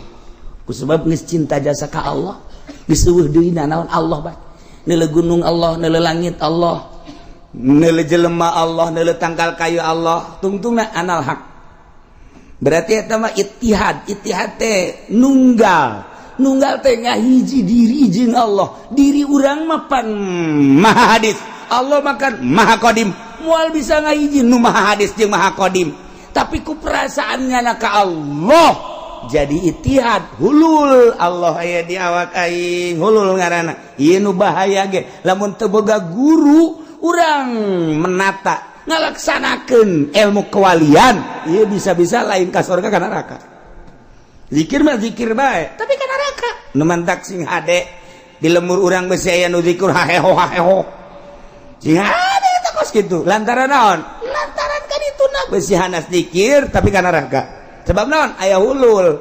ku sebab geus cinta jasa ka Allah, geus eueuh deui naon, Allah bae. Neuleu gunung Allah, neuleu langit Allah. Neuleuh jelema Allah, neuleuh tangkal kayu Allah, tungtungna anal haq. Berarti eta mah ittihad. Ittihad teh nunggal, nunggal teh ngahiji diri jeung Allah. Diri urang mah pan maha hadis, Allah mah kan maha qadim. Moal bisa ngahiji nu maha hadis jeung maha qadim, tapi ku perasaannya na ka Allah jadi ittihad, hulul. Allah aya di awak aing, hulul ngaranna. Ieu nu bahaya ge lamun teu boga guru urang menata ngalaksanakeun ilmu kewalian, ieu bisa-bisa lain ka surga, ka neraka. Zikir mah zikir bae, tapi ka neraka. Nu mantak sing hade di lembur urang besi aya nu zikir haheho haheho, sing hade eta kos kitu. Lantaran naon? Lantaran kan itu na besi hanas zikir tapi ka neraka. Sebab naon? Aya hulul.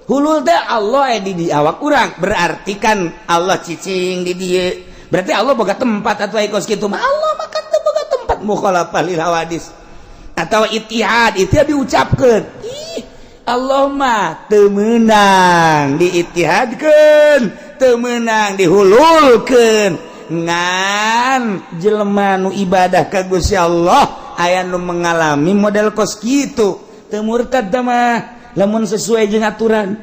Hulul teh Allah aya di awak urang, berarti kan Allah cicing di dieu, berarti Allah boga tempat atau kos kitu mah. Allah mah kan teu boga tempat, mukhalafah lil hawadis. Atau ittihad, ittihad diucapkeun, ih, Allah mah teu meunang diittihadkeun, teu meunang dihululkeun. Ngan jelema nu ibadah ka Gusti Allah aya nu mengalami model kos kitu, teu murtad mah lamun sesuai jeung aturan,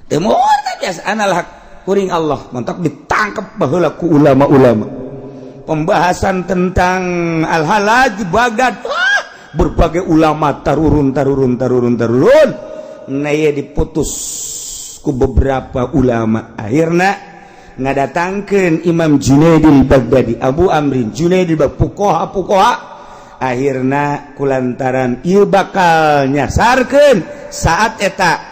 teu murtad. Biasa anal haq, kuring Allah. Mantak ditangkap baheula ku ulama-ulama, pembahasan tentang al-Halaj di Baghdad. Wah, berbagai ulama tarurun tarurun tarurun tarurun. Nah, ieu diputus ku beberapa ulama, akhirnya ngadatangkeun Imam Junaidil Baghdadi, Abu Amrin Junaidil Baghdadi, fuqaha fuqaha. Akhirna kulantaran ieu bakal nyasarkeun saat eta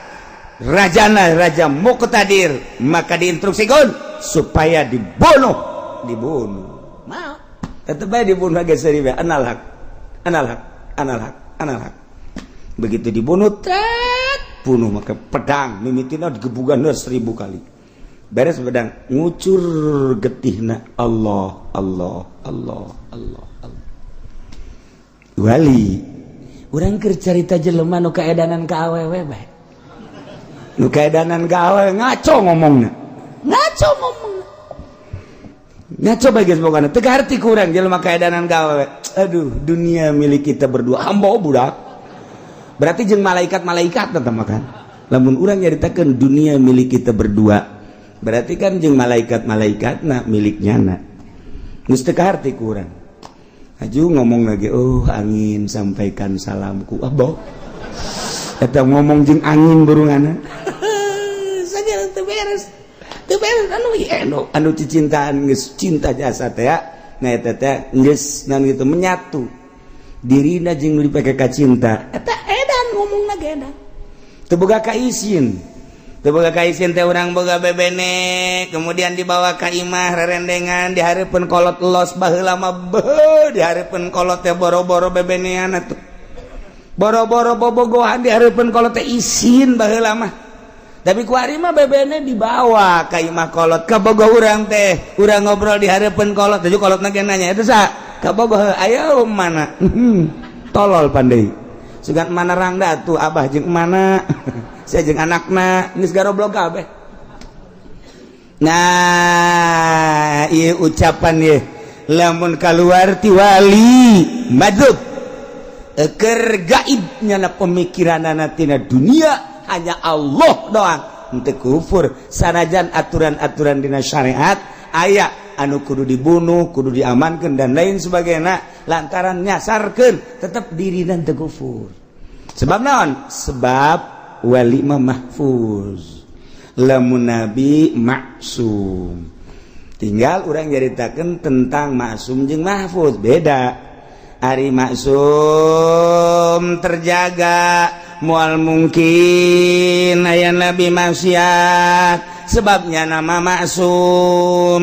rajana raja Muqtadir, maka diinstruksikan supaya dibunuh. Dibunuh mau tetep bae dibunuh geus seuri bae, anal haq, anal haq, anal haq, anal haq. Begitu dibunuh, tet, bunuh maka pedang mimitina digebugan 1000 kali, beres pedang ngucur getihna, Allah, Allah, Allah, Allah, Allah. Wali urang keur carita jelema nu kaedanan ka awewe bae, nu kaedanan ka awewe ngaco ngomongna, ngaco ngomongna, ngaco bae geus. Pokona teu kaharti ku urang jelema kaedanan ka awewe. Aduh, dunia milik kita berdua, hamba budak. Berarti jeung malaikat-malaikat teteh makan. Lamun urang nyaritakeun dunia milik kita berdua, berarti kan jeung malaikat-malaikat na miliknya na. Geus teu kaharti ku urang. Aju ngomong lagi, "Oh angin, sampaikan salamku." Ah, bo eta ngomong jeung angin burungana sagala teu beres, teu beres. Anu anu anu cicintaan geus cinta jasa teh ya. Nah, eta teh geus naon gitu, menyatu dirina jeung nu dipake ka cinta. Eta edan ngomongna ge, edan teu boga kaisin, teu boga kaisin teh. Urang boga bebene, kemudian dibawa ka imah, rerendengan di hareupeun kolot los. Baheula mah beuh, di hareupeun kolot teh boro-boro bebenean atuh, boro-boro bobogohan, di hareupeun kolot teh isin baheula mah. Tapi ku ari mah bebene dibawa ka imah kolot, ka bogoh urang teh, urang ngobrol di hareupeun kolot. Tuju kolotna ge nanya, "Itu sa kabogoh ayo mana?" Tolol pandai sugan mana rangda tuh, abah jeung mana, saya jeung anakna geus garoblog kabeh. Nah, ieu ucapan ye lamun keluar ti wali madzub keur gaib, nyana pemikiranana tina dunia hanya Allah doang, henteu kufur sanajan aturan-aturan dina syariat aya anu kudu dibunuh, kudu diamankan, dan lain sebagainya, lantaran nyasarkeun tetap diri dan teu kufur. Sebab naon? Sebab wali mah mahfuz, lamun nabi maksum. Tinggal urang nyaritakeun tentang maksum jeung mahfuz beda. Ari maksum terjaga, moal mungkin aya nabi maksiat, sebabnya nama maksum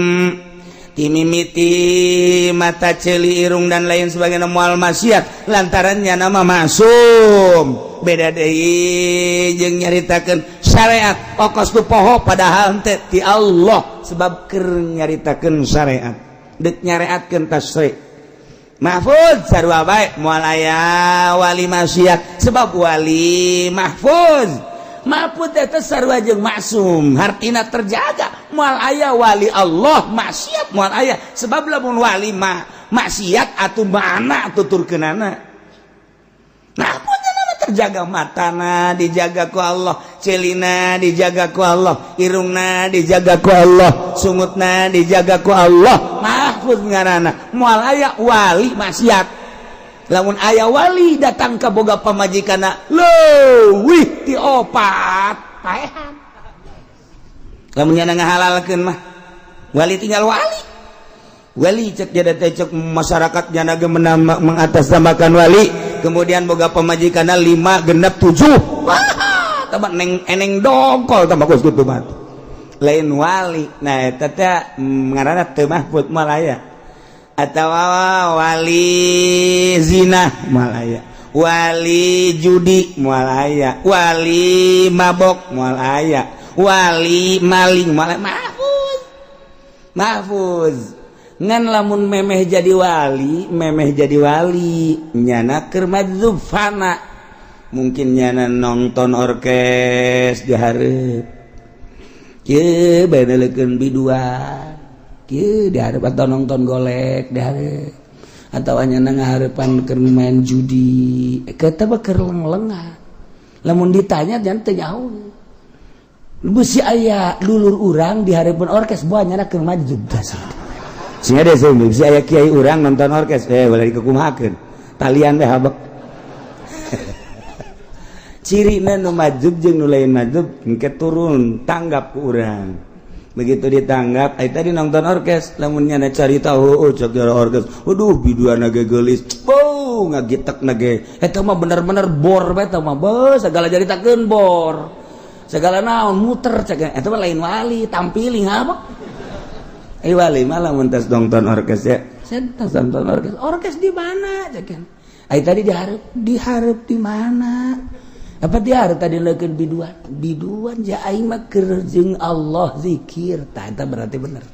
timimiti mata, ceuli, irung, dan lain sebagainya moal maksiat lantarannya nama maksum. Beda deui jeung nyaritakeun syariat okos tu poho, padahal teh ti Allah, sebab keur nyaritakeun syariat, deuk nyareatkeun tasyri'. Mahfuz sarua bae, moal aya wali maksiat sebab wali mahfuz. Mahfuz eta sarua jeung maksum, hartina terjaga. Moal aya wali Allah maksiat, moal aya, sebab lamun wali mah Maksiat atuh mana tuturkeunana. Nah, punya nama terjaga, matana dijaga ku Allah, celina dijaga ku Allah, irungna dijaga ku Allah, sungutna dijaga ku Allah. Mahfuz ngaranna. Moal aya wali maksiat. Lamun aya wali datang ka boga pamajikanna leuwih ti opat, paehan. Lamun nyana ngahalalkeun mah wali tinggal wali. Wali cek jadi teh, cek masyarakat nyana ge mengatasnamakan wali, kemudian boga pamajikanna lima, genep, tujuh. Wah, tambah neng eneng dongkol, tambah kos kitu mah lain wali. Nah, eta teh ngaranna teu mahfud, moal aya. Atawa wali zina moal aya, wali judi moal aya, wali mabok moal aya, wali maling moal aya. Mahfuz, mahfuz. Ngan lamun memeh jadi wali, memeh jadi wali, nyana keur majzub fana, mungkin nyana nonton orkes di hareup kieu bae, nelekeun biduan kieu di hareup, atau nonton golek di hareup, atau nyana ngahareupan keur main judi, eta mah keur leng-lengan. Lamun ditanya jangan teu nyaho. Bisi aya dulur urang di hareupeun orkes, buah nyana keur majzub. Sehingga deh, bisi aya kiai urang nonton orkes, eh, boleh dikukumahakeun talian teh habek. Ciri nu majzub jeung nu lain majzub engke turun tanggap ku urang. Begitu ditanggap, ai tadi nonton orkes, lamun nyana cari tahu, oh, cek jara orkes, waduh, biduan ge geulis, beuh, ngagitek ge eta mah bener-bener bor bae eta mah, beuh, segala jaritakeun bor, segala naon muter cek. Eta mah lain wali, tampiling apa. Eh, wali malah mun tas nonton orkes ya. Saya nonton orkes, orkes di mana cek. Ai tadi diharap, diharap di mana? Apa diharap tadi leukeun biduan? Biduan ja aing mah keur jeung Allah zikir. Tah, eta berarti bener.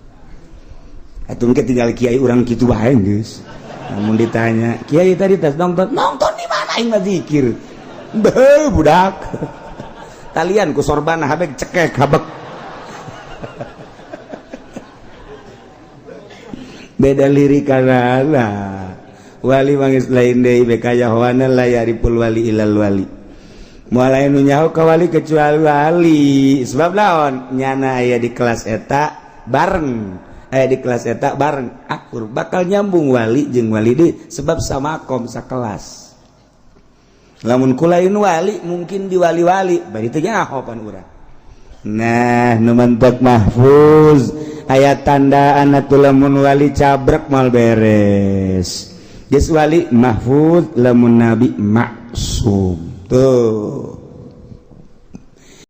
Atuh engke tinggal kiai urang kitu bae geus. Lamun ditanya, "Kiai tadi tas nonton?" "Nonton di mana? Aing mah zikir." Beuh, budak. Talian ku sorban habek, cekek habek. Beda lirik karena wali mangis lain deui, bekayahoana la yariful wali ilal wali. Moal aya nu nyaho ka wali kecuali wali. Sebab naon? Nyana aya di kelas eta bareng, aya di kelas eta bareng, akur, bakal nyambung wali jeung wali deui, sebab samakom, sakelas. Lamun kulain wali mungkin di wali-wali bari teu nyaho pan urang. Nah, nu mantek mahfuz aya tanda atuh, lamun wali cabrek mal beres. Geus wali mahfuz, lamun nabi maksum tuh.